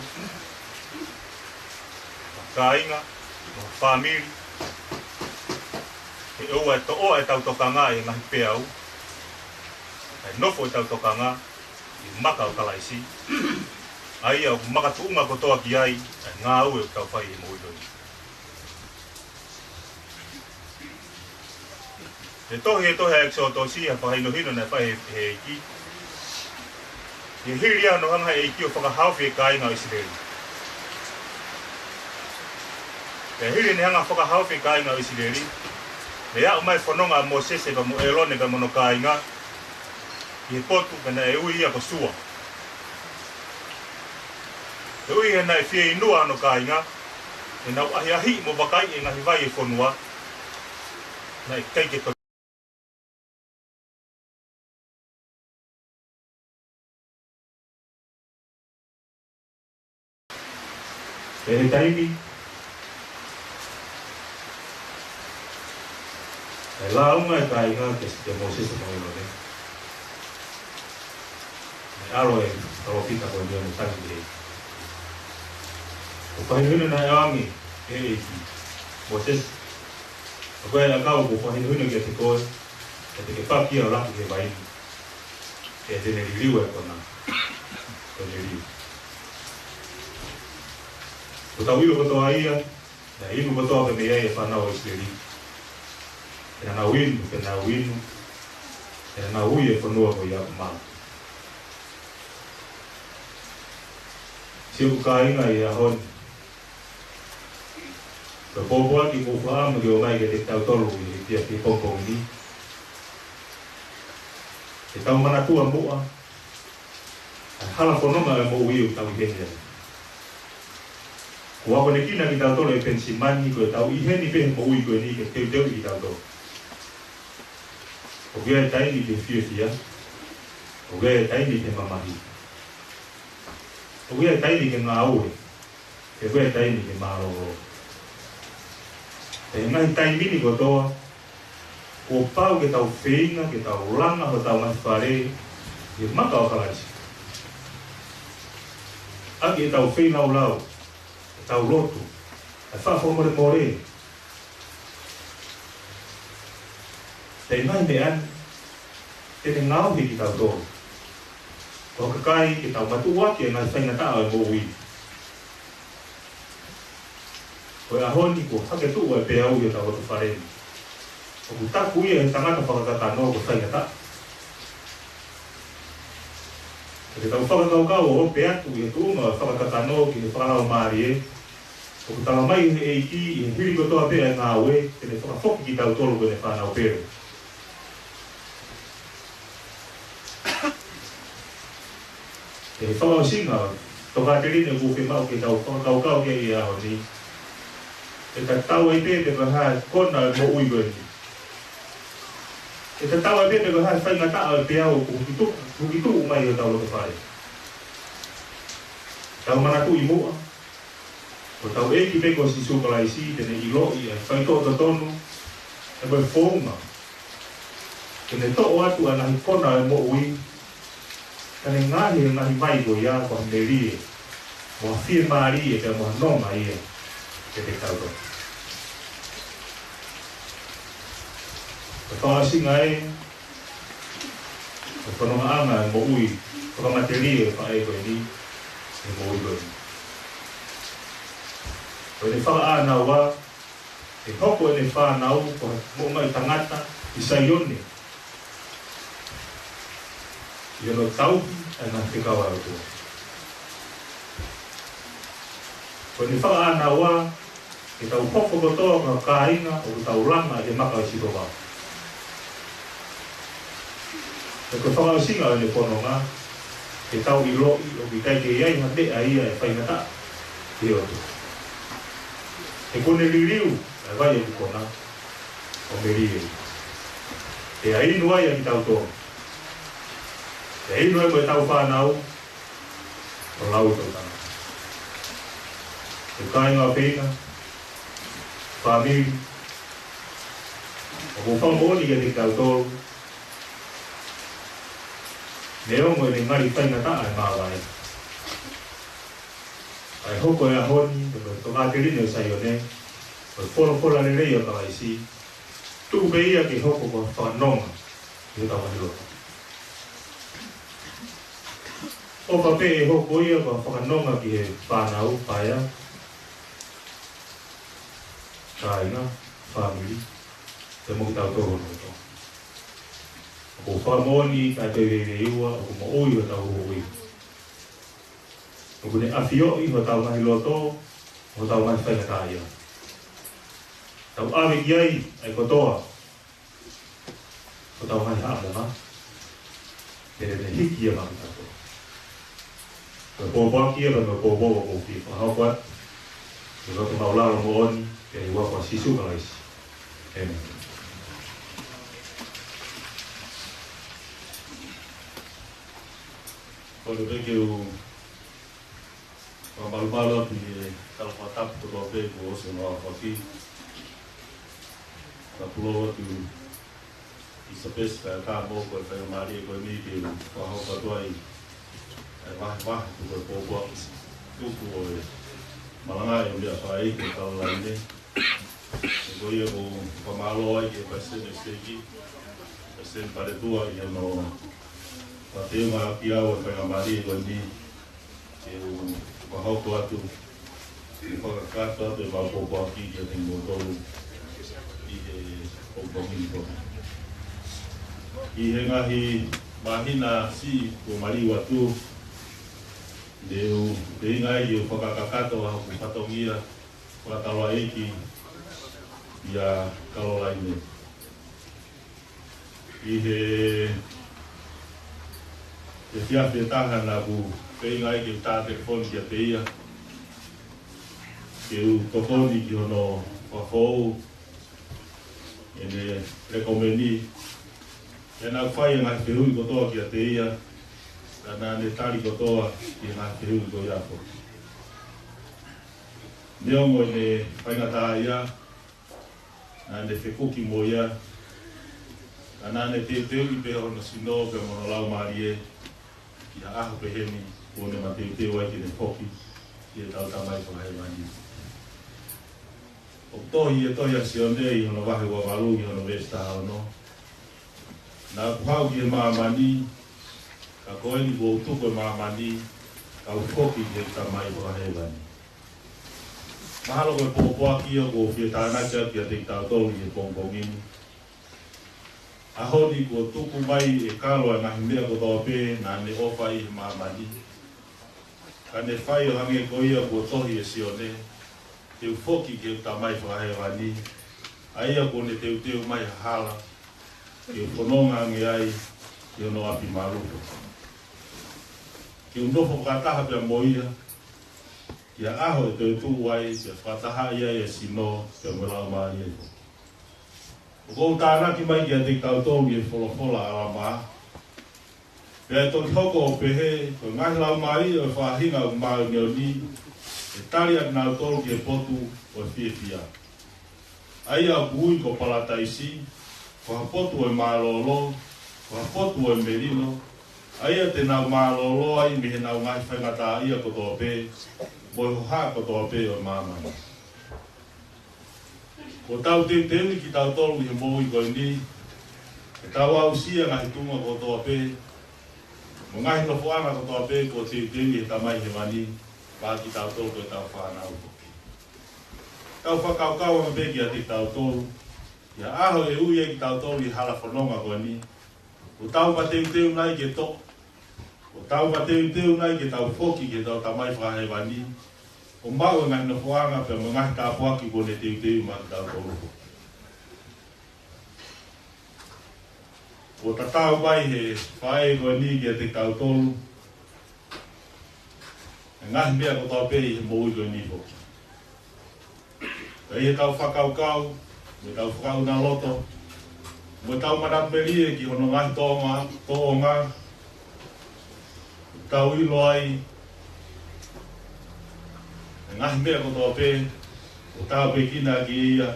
kāinga, mo e fāmili, ke ʻoua ʻe toʻoa ʻetau tokanga ʻi he ngaahi peau, kae nofo ʻetau tokanga ʻi he maka ʻo Kalaisi, ʻa ia ʻoku makatuʻunga kotoa ki ai ʻa e ngāue ʻoku tau fai he moʻui ko eni. ʻI he tohi, ʻi he tohi ʻa ʻEkisoto, ʻoku ʻi ai e fakahinohino naʻe fai ʻe he ʻEiki, ʻi he hili ia hono hanga ʻe he ʻEiki ʻo fakahaofi e kāinga ʻo ʻIsileli. Pea hili ʻene hanga ʻo fakahaofi e kāinga ʻo ʻIsileli, naʻe aʻu mai e fononga ʻa Mōsese pea mo ʻĒlone pea mo hono kāinga ki he potu, pea naʻe ui ia ko Sua. Koeʻuhi he naʻe fieinua hono kāinga ke nau ʻahiʻahiʻi mo vakaiʻi e ngaahi vai ʻo e fonua, naʻe ʻikai ke to-, ʻi he taimi naʻe lāunga e kāinga kia, kia Mōsese mo ʻĒlone, naʻe ʻalu e palōfita ko eni ʻo ne tangi ki he ʻEiki. Ko e fakahinohino naʻe ʻoange ʻe he ʻEiki: Mōsese, ʻoku ʻi ai e ʻakau kuo u fakahinohino kiate koe, pea te ke paki ia ʻo laku ki he vai ni, pea te ne liliu e kona, ko ʻene liu. Kuo tau ʻilo kotoa ia, naʻe inu kotoa pē mei ai e fānau ʻa ʻIsileli. Pea naʻa nau inu, pea naʻa nau inu, pea naʻa nau ui e fonua ko ia ko Mala. Siʻoku kāinga ʻi he ʻaho ni, ko e pōpoaki ʻoku ou fakaʻamu ke ʻomai kiate kitautolu ʻi he efiafi pongipongi ni, ke tau manatua muʻa ʻa e hala fononga ʻo e moʻui ʻoku tau ʻi heni ai. Kuo akonekina kitautolu ʻe Penisimani ko ʻetau ʻi heni pē he moʻui ko eni ke teuteuʻi kitautolu. ʻOku ʻi ai e taimi ke fiefia, ʻoku ʻi ai e taimi ke mamahi, ʻoku ʻi ai e taimi ke ngāue, pea ʻoku ʻi ai e taimi ke mālōlō. Pea ʻi he ngaahi taimi ni kotoa, Kuo pau ke tau feinga ke tau langa hotau ngaahi fale ʻi he maka ʻo Kalaisi, ʻaki ʻetau feilaulau, ʻetau lotu, ʻa e faʻa fakamolemole. Pea ʻi he ngaahi meʻa ni te ne ngaohi kitautolu, ko e kakai ke tau matuʻuaki ʻa e ngaahi faingataʻa ʻo e moʻui. Ko e ʻaho ni kuo hake tuʻu ʻa e peau ʻi hotau loto fale ni. ʻOku taku ia ʻe he tangata fakakakano ko e faingataʻa. Ka ke tau fakakaukau ʻo ope atu ʻi he tuʻunga ʻo e fakakakano ki he fakalaumālie, ʻoku talamai ʻe he ʻEiki ʻi he hili kotoa pē ʻa e ngāue, te ne fakafoki kitautolu ko ʻene fānau pele. ʻI he fakaʻosinga ʻo e tokāteline ʻoku fiemaʻu ke tau fakakaukau ki ai he ʻaho ni, ʻe tatau ai pē pe ko e hā e kona ʻo e moʻui ko eni, ʻe tatau ai pē pe ko e hā e faingataʻa ʻo e peau ʻoku huki tuʻu, huki tuʻu mai ʻi hotau loto fale, tau manatuʻi muʻa ko hotau ʻEiki pē ko Sīsū Kalaisi, te ne ʻiloʻi ʻa e faitoʻo totonu, ʻa e ko e founga ke ne toʻo atu ʻa e ngaahi kona ʻo e moʻui, ka ne ngaohi ʻa e ngaahi vai ko ia ko ha melie, mo ha fiemālie, pea mo ha nonga ia kiate kitautolu. Ko e fakaʻosinga ē ʻo e fonongaʻanga ʻo e moʻui fakamatelie ʻa e faʻē ko eni, ʻi he moʻui ko eni. Ko ʻene fakaʻānaua, ʻe hoko ʻene fānau ko ha moʻungaʻi tangata ʻi Saione, ʻi hono tauhi ʻa e ngaahi fekau ʻa e ʻOtua. Ko ʻene fakaʻānaua ke tau hoko kotoa ko ha kāinga ʻoku tau langa ʻi he maka ʻo Sihova. Pea ko e fakaʻosinga ʻo ʻene fononga, ke tau ʻiloʻi ʻoku ʻikai ke ʻi ai ha meʻa ia ʻe faingataʻa ki he ʻOtua. He kuo ne liliu ʻa e vai ʻoku kona ʻo melie, pea inu ai ʻa kitautolu, pea inu ai mo ʻetau fānau, ʻo lau ʻetau tangata. ʻE kāinga ʻofeina, fāmili, ʻoku ou fakamoʻoni kiate kitautolu, neongo ʻene ngali faingataʻa ʻa e māvae, ʻa e hoko ʻo e ʻaho ni, pea mo e tokāteline ʻo Saione, mo e folofola lelei ʻo Kalaisi, tuku pē ia ke hoko ko ha fakanonga ʻi hotau ngaahi loto. ʻOfa pē ʻe hoko ia ko ha fakanonga ki he fānau, paea, kāinga, fāmili, pea mo kitautolu hono kotoa. ʻOku ou fakamoʻoni ʻikai toe veiveiua, ʻoku moʻui hotau moʻui. ʻOku ne ʻafioʻi hotau ngaahi loto, hotau ngaahi faingataʻaʻia. Tau ʻave ki ai ʻa e kotoa hotau ngaahi haʻamonga, pea te ne hiki ia maʻa kitautolu. Ko e pōpoaki ia, pea mo e pōpoaki ʻoku ou fie fakahoko atu, ʻi he loto māʻulalo moʻoni, pea ʻi he huafa ʻo Sīsū Kalaisi. ʻĒmeni. Kole pē ke u fakamalumalu atu ʻi he tala fakatapu kotoa pē kuo ʻosi hono aofaki. Ka pulou atu ʻi Sāpesi kae ʻatā mo ko e faingamālie ko eni ke u fakahoko atu ai ʻa e vahevahe atu ko e pōpoaki tuku ʻo e malanga ʻa e meʻa fai ko e Kalolaine. Ko ia ʻoku ou fakamālō ai ki he palesiteni ʻo e siteiki, Palesiteni Paletua, ʻi hono fakateunga ʻaki au ʻa e faingamālie ko eni ke u fakahoko atu, ke fakakakato atu ʻemau pōpoaki kiate kimoutolu ʻi he pongipongi ni. ʻI he ngaahi māhina siʻi kuo maliu atu, ne u feinga ai ke u fakakakato ʻa hoku fatongia fakataulaʻeiki ʻia Kalolaine. ʻI he, he efiafi ʻe taha naʻá ku feinga ai ke u tā telefoni kiate ia, ke u tokoni ki hono fakafoʻou ʻene lekomeni. Pea naʻá ku fai ʻa e ngaahi fehuʻi kotoa kiate ia, pea naʻá ne tali kotoa ki he ngaahi fehuʻi ko ia foki. Neongo ʻene faingataʻaʻia, naʻá ne fekuki mo ia, Naʻa ne teuteuʻi pē hono sino pea mo hono laumālie ki ha ʻaho pehē ni kuo ne mateuteu ai ke ne foki ki heʻetau Tamai Fakahēvani. ʻOku tohi ʻi he tohi ʻa Sione ʻi hono vahe ua valu ʻi hono veesi taha ono: Naʻa ku haʻu ki he māmani, ka ko eni kuo u tuku ʻa e māmani, kau foki ki he Tamai Fakahēvani. Mahalo ko e pōpoaki ia ʻoku ou fie tānaki atu kiate kitautolu ʻi he pongipongi ni. ʻAho ni kuo tuku mai ʻe Kalo ʻa e ngaahi meʻa kotoa pē naʻa ne ʻofa ʻi he māmani. Ka ne fai ʻo hangē ko ia kuo tohi ʻe Sione, te u foki ki he Tamai Fakahēvani, ʻa ia kuo ne teuteu mai ha hala ke u fononga ange ai ʻi hono ʻapi malu. Ke u nofo fakataha pea mo ia ki ha ʻaho ʻe toetuʻu ai, pea fakatahaʻi ai ʻa e sino pea mo e laumālie. ʻOku ou tānaki mai kiate kitautolu ʻi he folofola ʻa ʻAlamā: Pea ʻe toki hoko ʻo pehē, ko e ngaahi laumālie ʻo e faʻahinga ʻoku māʻoniʻoni ʻe tali ʻa kinautolu ki he potu ʻo e fiefia, ʻa ia ʻoku ui ko Palataisi, ko ha potu ʻo e mālōlō, ko ha potu ʻo e melino, ʻa ia te nau mālōlō ai mei heʻenau ngaahi faingataʻaʻia kotoa pē, mo e hohaʻa kotoa pē ʻo e māmani. Kuo tau teuteuʻi kitautolu ʻi he moʻui ko eni ke tau aʻusia ngaahi tuʻunga kotoa pē mo e ngaahi nofoʻanga kotoa pē kuo teuteuʻi ʻe he Tamai Hēvani maʻa kitautolu ko ʻetau fānau. Tau fakakaukau ange pē kiate kitautolu ʻi he ʻaho ʻe ui ai kitautolu ʻi he hala fononga ko eni. Kuo tau mateuteu nai ke toʻo? Kuo tau mateuteu nai ke tau foki ki heʻetau Tamai Fakahēvani ʻo maʻu e ngaahi nofoʻanga pea mo e ngaahi tāpuaki kuo ne teuteuʻi maʻa kitautolu? Kuo tatau mai ʻe he faʻē ko eni kiate kitautolu e ngaahi meʻa kotoa pē ʻi he moʻui ko eni foki. Ka ʻi heʻetau fakakaukau, mo ʻetau fakaʻunaloto, mo ʻetau manatu melie ki hono ngaahi tōʻonga, tōʻonga, tau ʻilo ai e ngaahi meʻa kotoa pē ʻoku tāpuekina ʻaki ia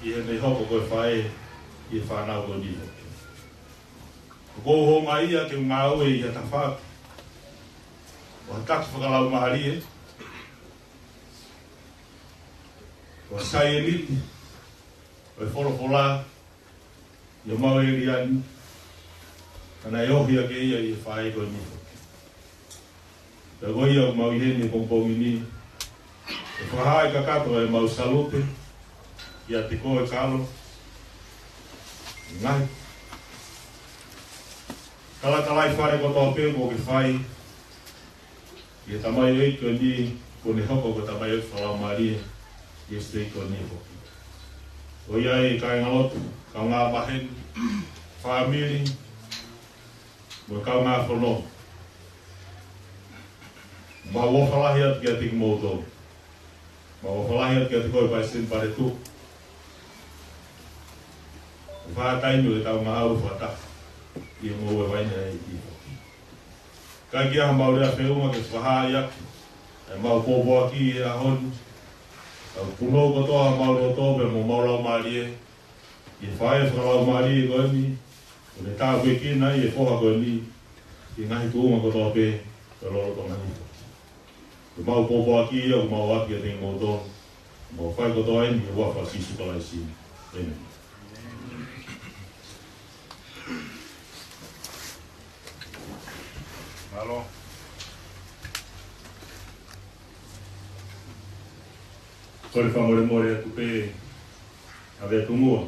ʻi heʻene hoko ko e faʻē ʻi he fānau ko eni. ʻOku ou houngaʻia ke u ngāue ʻi ha tafaʻaki ʻo ha taki fakalaumālie, ʻo ha saieniti ʻo e folofola, ʻi homau ʻēlia ni, ka naʻe ohi ʻaki ia ʻe he faʻē ko eni. Pea ko ia ʻoku mau ʻi heni he pongipongi ni, ʻe fakahā ai kakato ʻemau salute kiate koe Kalo, ngaahi kalakalaifale kotoa pē kuo ke fai ki he tamaioʻeiki ko eni, kuo ne hoko ko e tamaioʻeiki fakalaumālie ʻi he siteiki ko eni foki. Ko ia ai e kāingalotu, kaungāmaheni, fāmili, mo e kaungāfononga, mau ʻofa lahi atu kiate kimoutolu. Mau ʻofa lahi atu kiate koe Palesiteni Paletuʻu. Ko e faʻa taimi ʻo ʻetau ngāue fakataha ʻi he ngoue vaine ʻa e ʻEiki. Kae ʻikai ke ʻi ai hamau lea feʻunga ke fakahā ʻaki ʻemau pōpoaki he ʻaho ni. Tau punou kotoa homau loto pea mo homau laumālie ki he faʻē fakalaumālie ko eni, kuo ne tāpuekina ai e foha ko eni ʻi he ngaahi tuʻunga kotoa pē ʻo e lolotonga ni. Ko ʻemau pōpoaki ia ʻoku mau ʻoatu kiate kimoutolu, mau fai kotoa eni ʻi he huafa ʻo Sīsū Kalaisi. ʻĒmeni. Mālō. Kole fakamolemole atu pē ʻa Veatunua.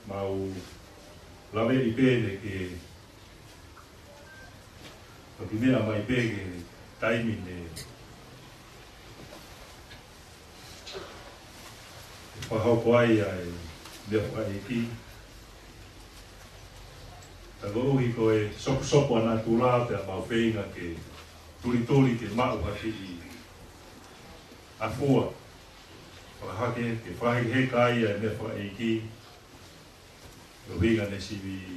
Mau laveʻi pē ke toki meʻa mai pē ki he taimi ne fakahoko ai ʻa e meʻa fakaʻeiki. Ka koeʻuhi ko e sopusopu ʻa natula pea mau feinga ke tulituli ke maʻu ha kiʻi afua fakahake, ke fakahekeheka ai ʻa e meʻa fakaʻeiki, ʻo hinga ne sivi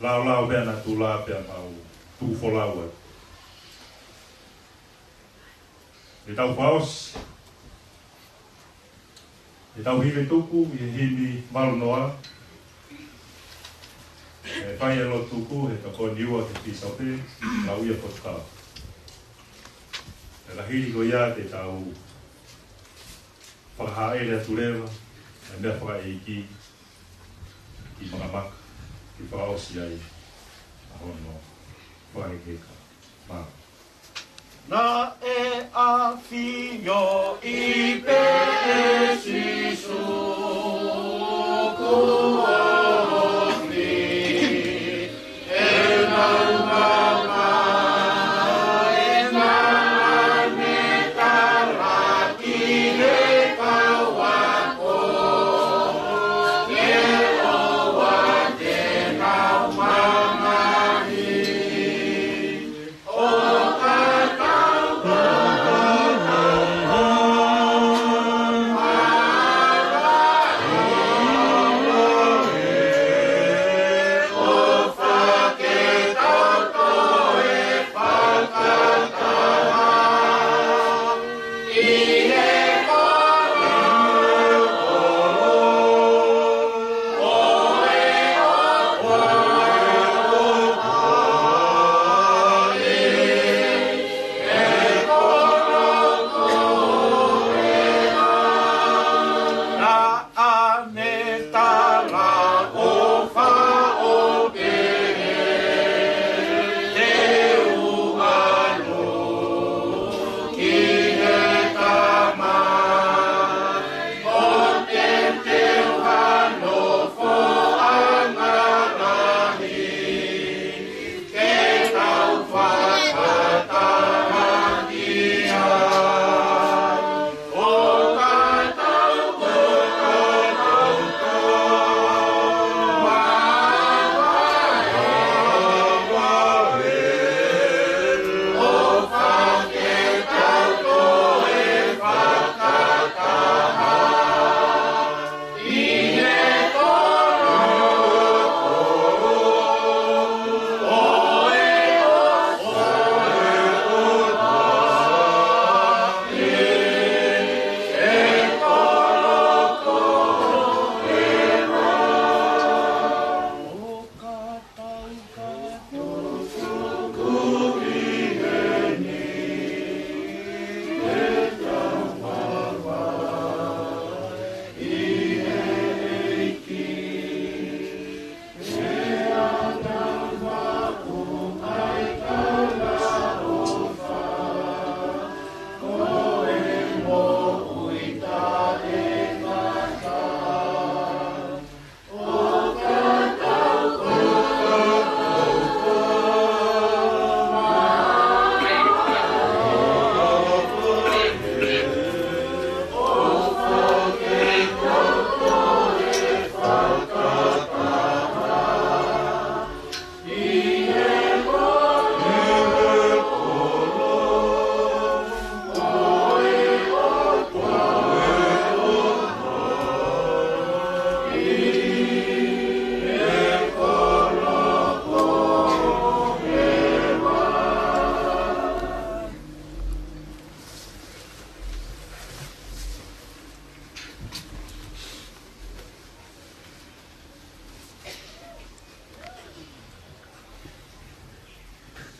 laolao pea natula pea mau tuku folau atu. ʻE tau fakaʻosi Te tau hive tuku ʻi he himi valu noa, ʻe fai e lotu tuku he tokoni ua ki he pīsope, Lauia Fotu Kava. Pea ka hili ko ia te tau fakahāʻele atu leva ʻa e meʻa fakaʻeiki ki Makamaka, ke fakaʻosi ai ʻa hono fakahekeheka. Mālō. Naʻe ʻafioʻi pē ʻe Sīsū kuo ofi ʻenau maama, naʻa ne tala ki he kau ako, ke ʻoua te nau mamahi. Naʻa ne tala ʻo faʻo pehē, te u ʻalu ki he Tamai, ʻo teuteu ha nofoʻanga lahi, ke tau fakataha ki ai. ʻO ka tau ko tau ko mavahe, ʻo fakatau ko e fakataha.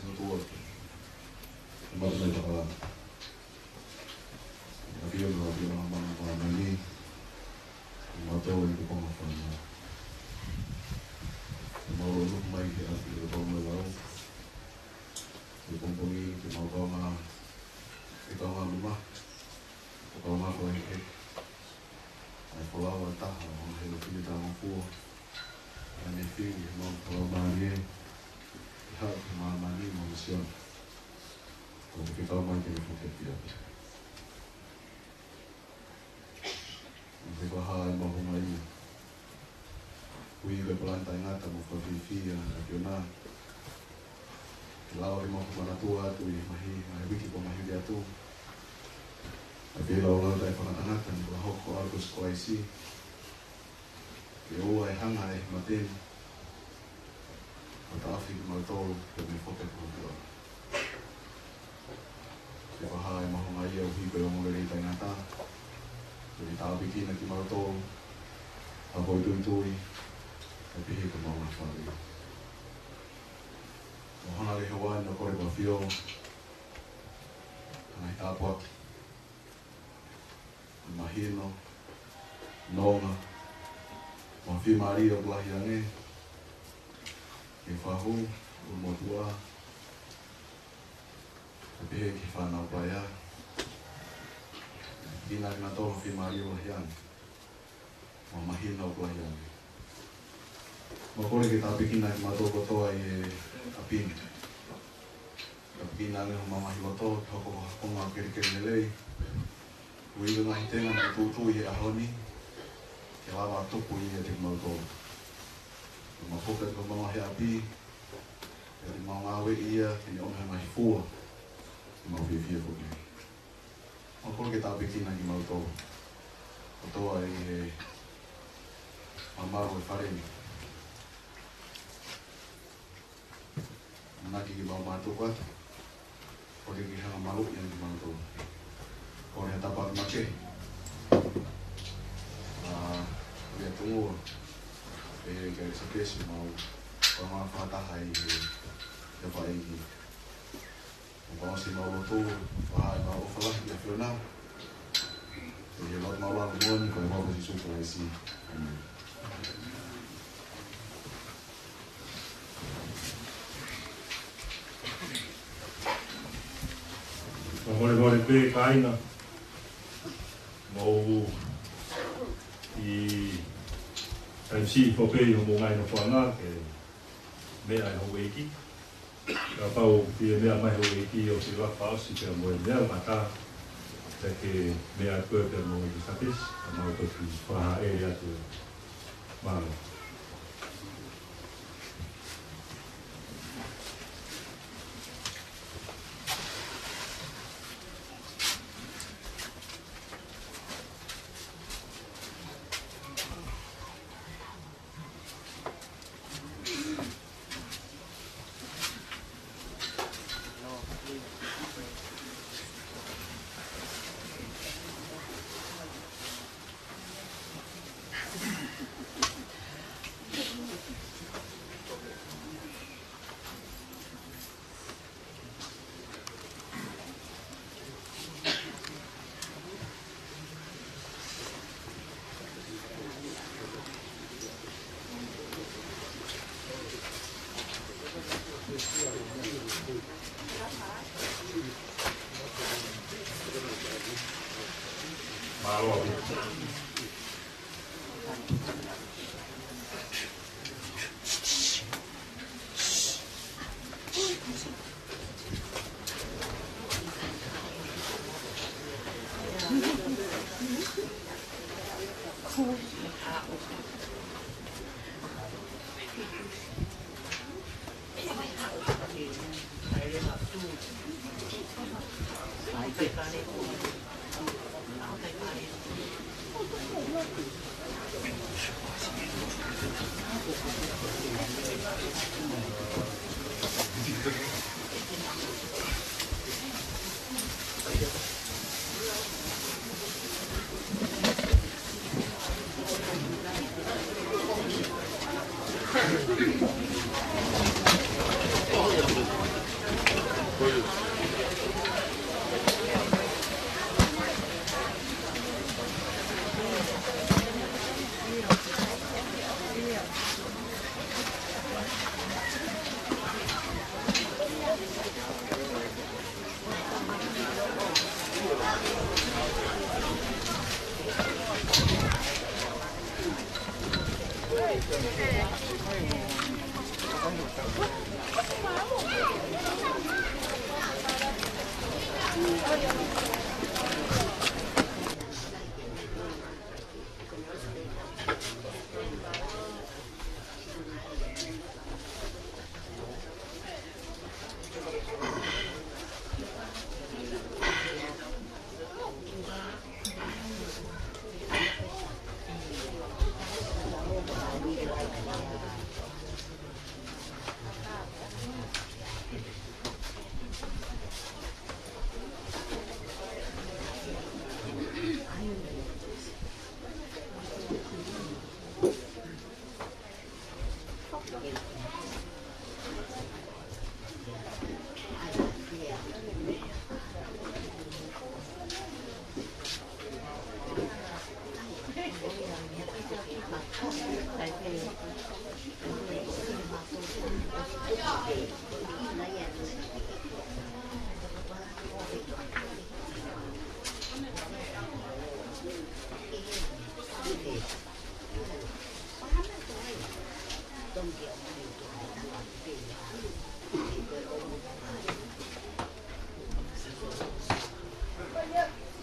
ʻOtua, ʻe mātou mai takalana. ʻAfio, ʻAfio, ʻAfio, ʻAfio, ʻAfio, ʻe mātou ʻi he konga fana. ʻE mālō nofo mai ke ʻapi ʻo tau mai lau. ʻI he pongipongi, ke mau kau mai, ke kau mai luma. Ke kau mai ko e ke. ʻA e folau ʻa e taha ʻo e ʻEiki Tamai Fua. ʻA e meʻa fiu ʻi he mau folau mālie. ʻI he haʻu ki māmani mo misiona. Ko e ke kau mai ke ne fuke pia. ʻI he fakahā ʻemau houngaʻia. Ui ko e palani taʻengata mo fakafiefia ʻa e ʻAfiona. Ke lava ke mau fakamanatua atu ʻi he mahi, ʻa e uike kuo maliu atu. ʻA e feilaulau taʻefakangatangata naʻe fakahoko ʻe ʻAlo Kosipeli Kalaisi. Ke ʻoua ʻe hanga ʻe he mate ni ʻo taʻofi kimautolu mei he foki ʻa e ʻAfiona. Ke fakahā ʻemau houngaʻia ʻuhi ko e ongoongolelei taʻengata. Ke tāpuekina kimautolu ʻa e foʻi tuitui, ʻo pehē ki homau ngaahi fāmili. ʻOku hanga ʻe he ʻOtua ʻo kole ke ʻafio, ʻa e ngaahi tāpuaki, ʻa e mahino, nonga, mo e fiemālie ʻoku lahi ange, ki he fahu, ʻulumotuʻa, ʻo pehē ki he fānau paea. Tāpuekina kimautolu ʻi he fiemālie ʻoku lahi ange, mo e mahino ʻoku lahi ange. ʻOku kole ke tāpuekina kimautolu kotoa ʻi he ʻapi ni. Tāpuekina ange homau ngaahi loto, ke hoko ko ha konga kelekele lelei. Ko e ngaahi tenga naʻe tuʻutuʻu ʻi he ʻaho ni, ke lava ʻo tupu ʻiate kimautolu. Ke mau hope ko homau ngaahi ʻapi, ke mau ngāueʻi ia, ke ne ʻomi ha ngaahi fua, ke mau fiefia foki. ʻOku kole ke tāpuekina kimautolu kotoa ʻi he mamalu ʻo e fale ni. ʻAmanaki ke mau mātuku atu, ʻo ke ke hanga ʻo maluʻi ange kimautolu. Kole ha tāpuaki makehe. ʻA, ʻo ia tuʻu, ʻe ke sapesi mau, ko e mau fakataha ʻi he, ʻi he fai ni. ʻOku mau ʻosi mau lotu, ʻa e mau ʻofa lahi ki he ʻAfiona. ʻI he lotu mau lava moʻoni, ko e huafa ʻo Sīsū Kalaisi. ʻĒmeni. Fakamolemole pē kāinga, mou ʻi M C foki ʻi hoʻomou ngaahi nofoʻanga, ke meʻa ʻa e houʻeiki. Kapau ʻe meʻa mai houʻeiki ʻo sila fakaʻosi pea mo e meʻa ʻo e ngata, pea ke meʻa atu pea mo e sapesi, ka mau toki fakahā atu. Mālō.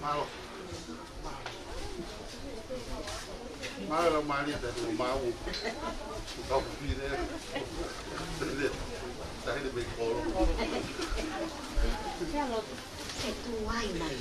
Mālō. Mālō, mālō, mālō. Kau pire. Tahi le mei kolo. Ke tuai mai.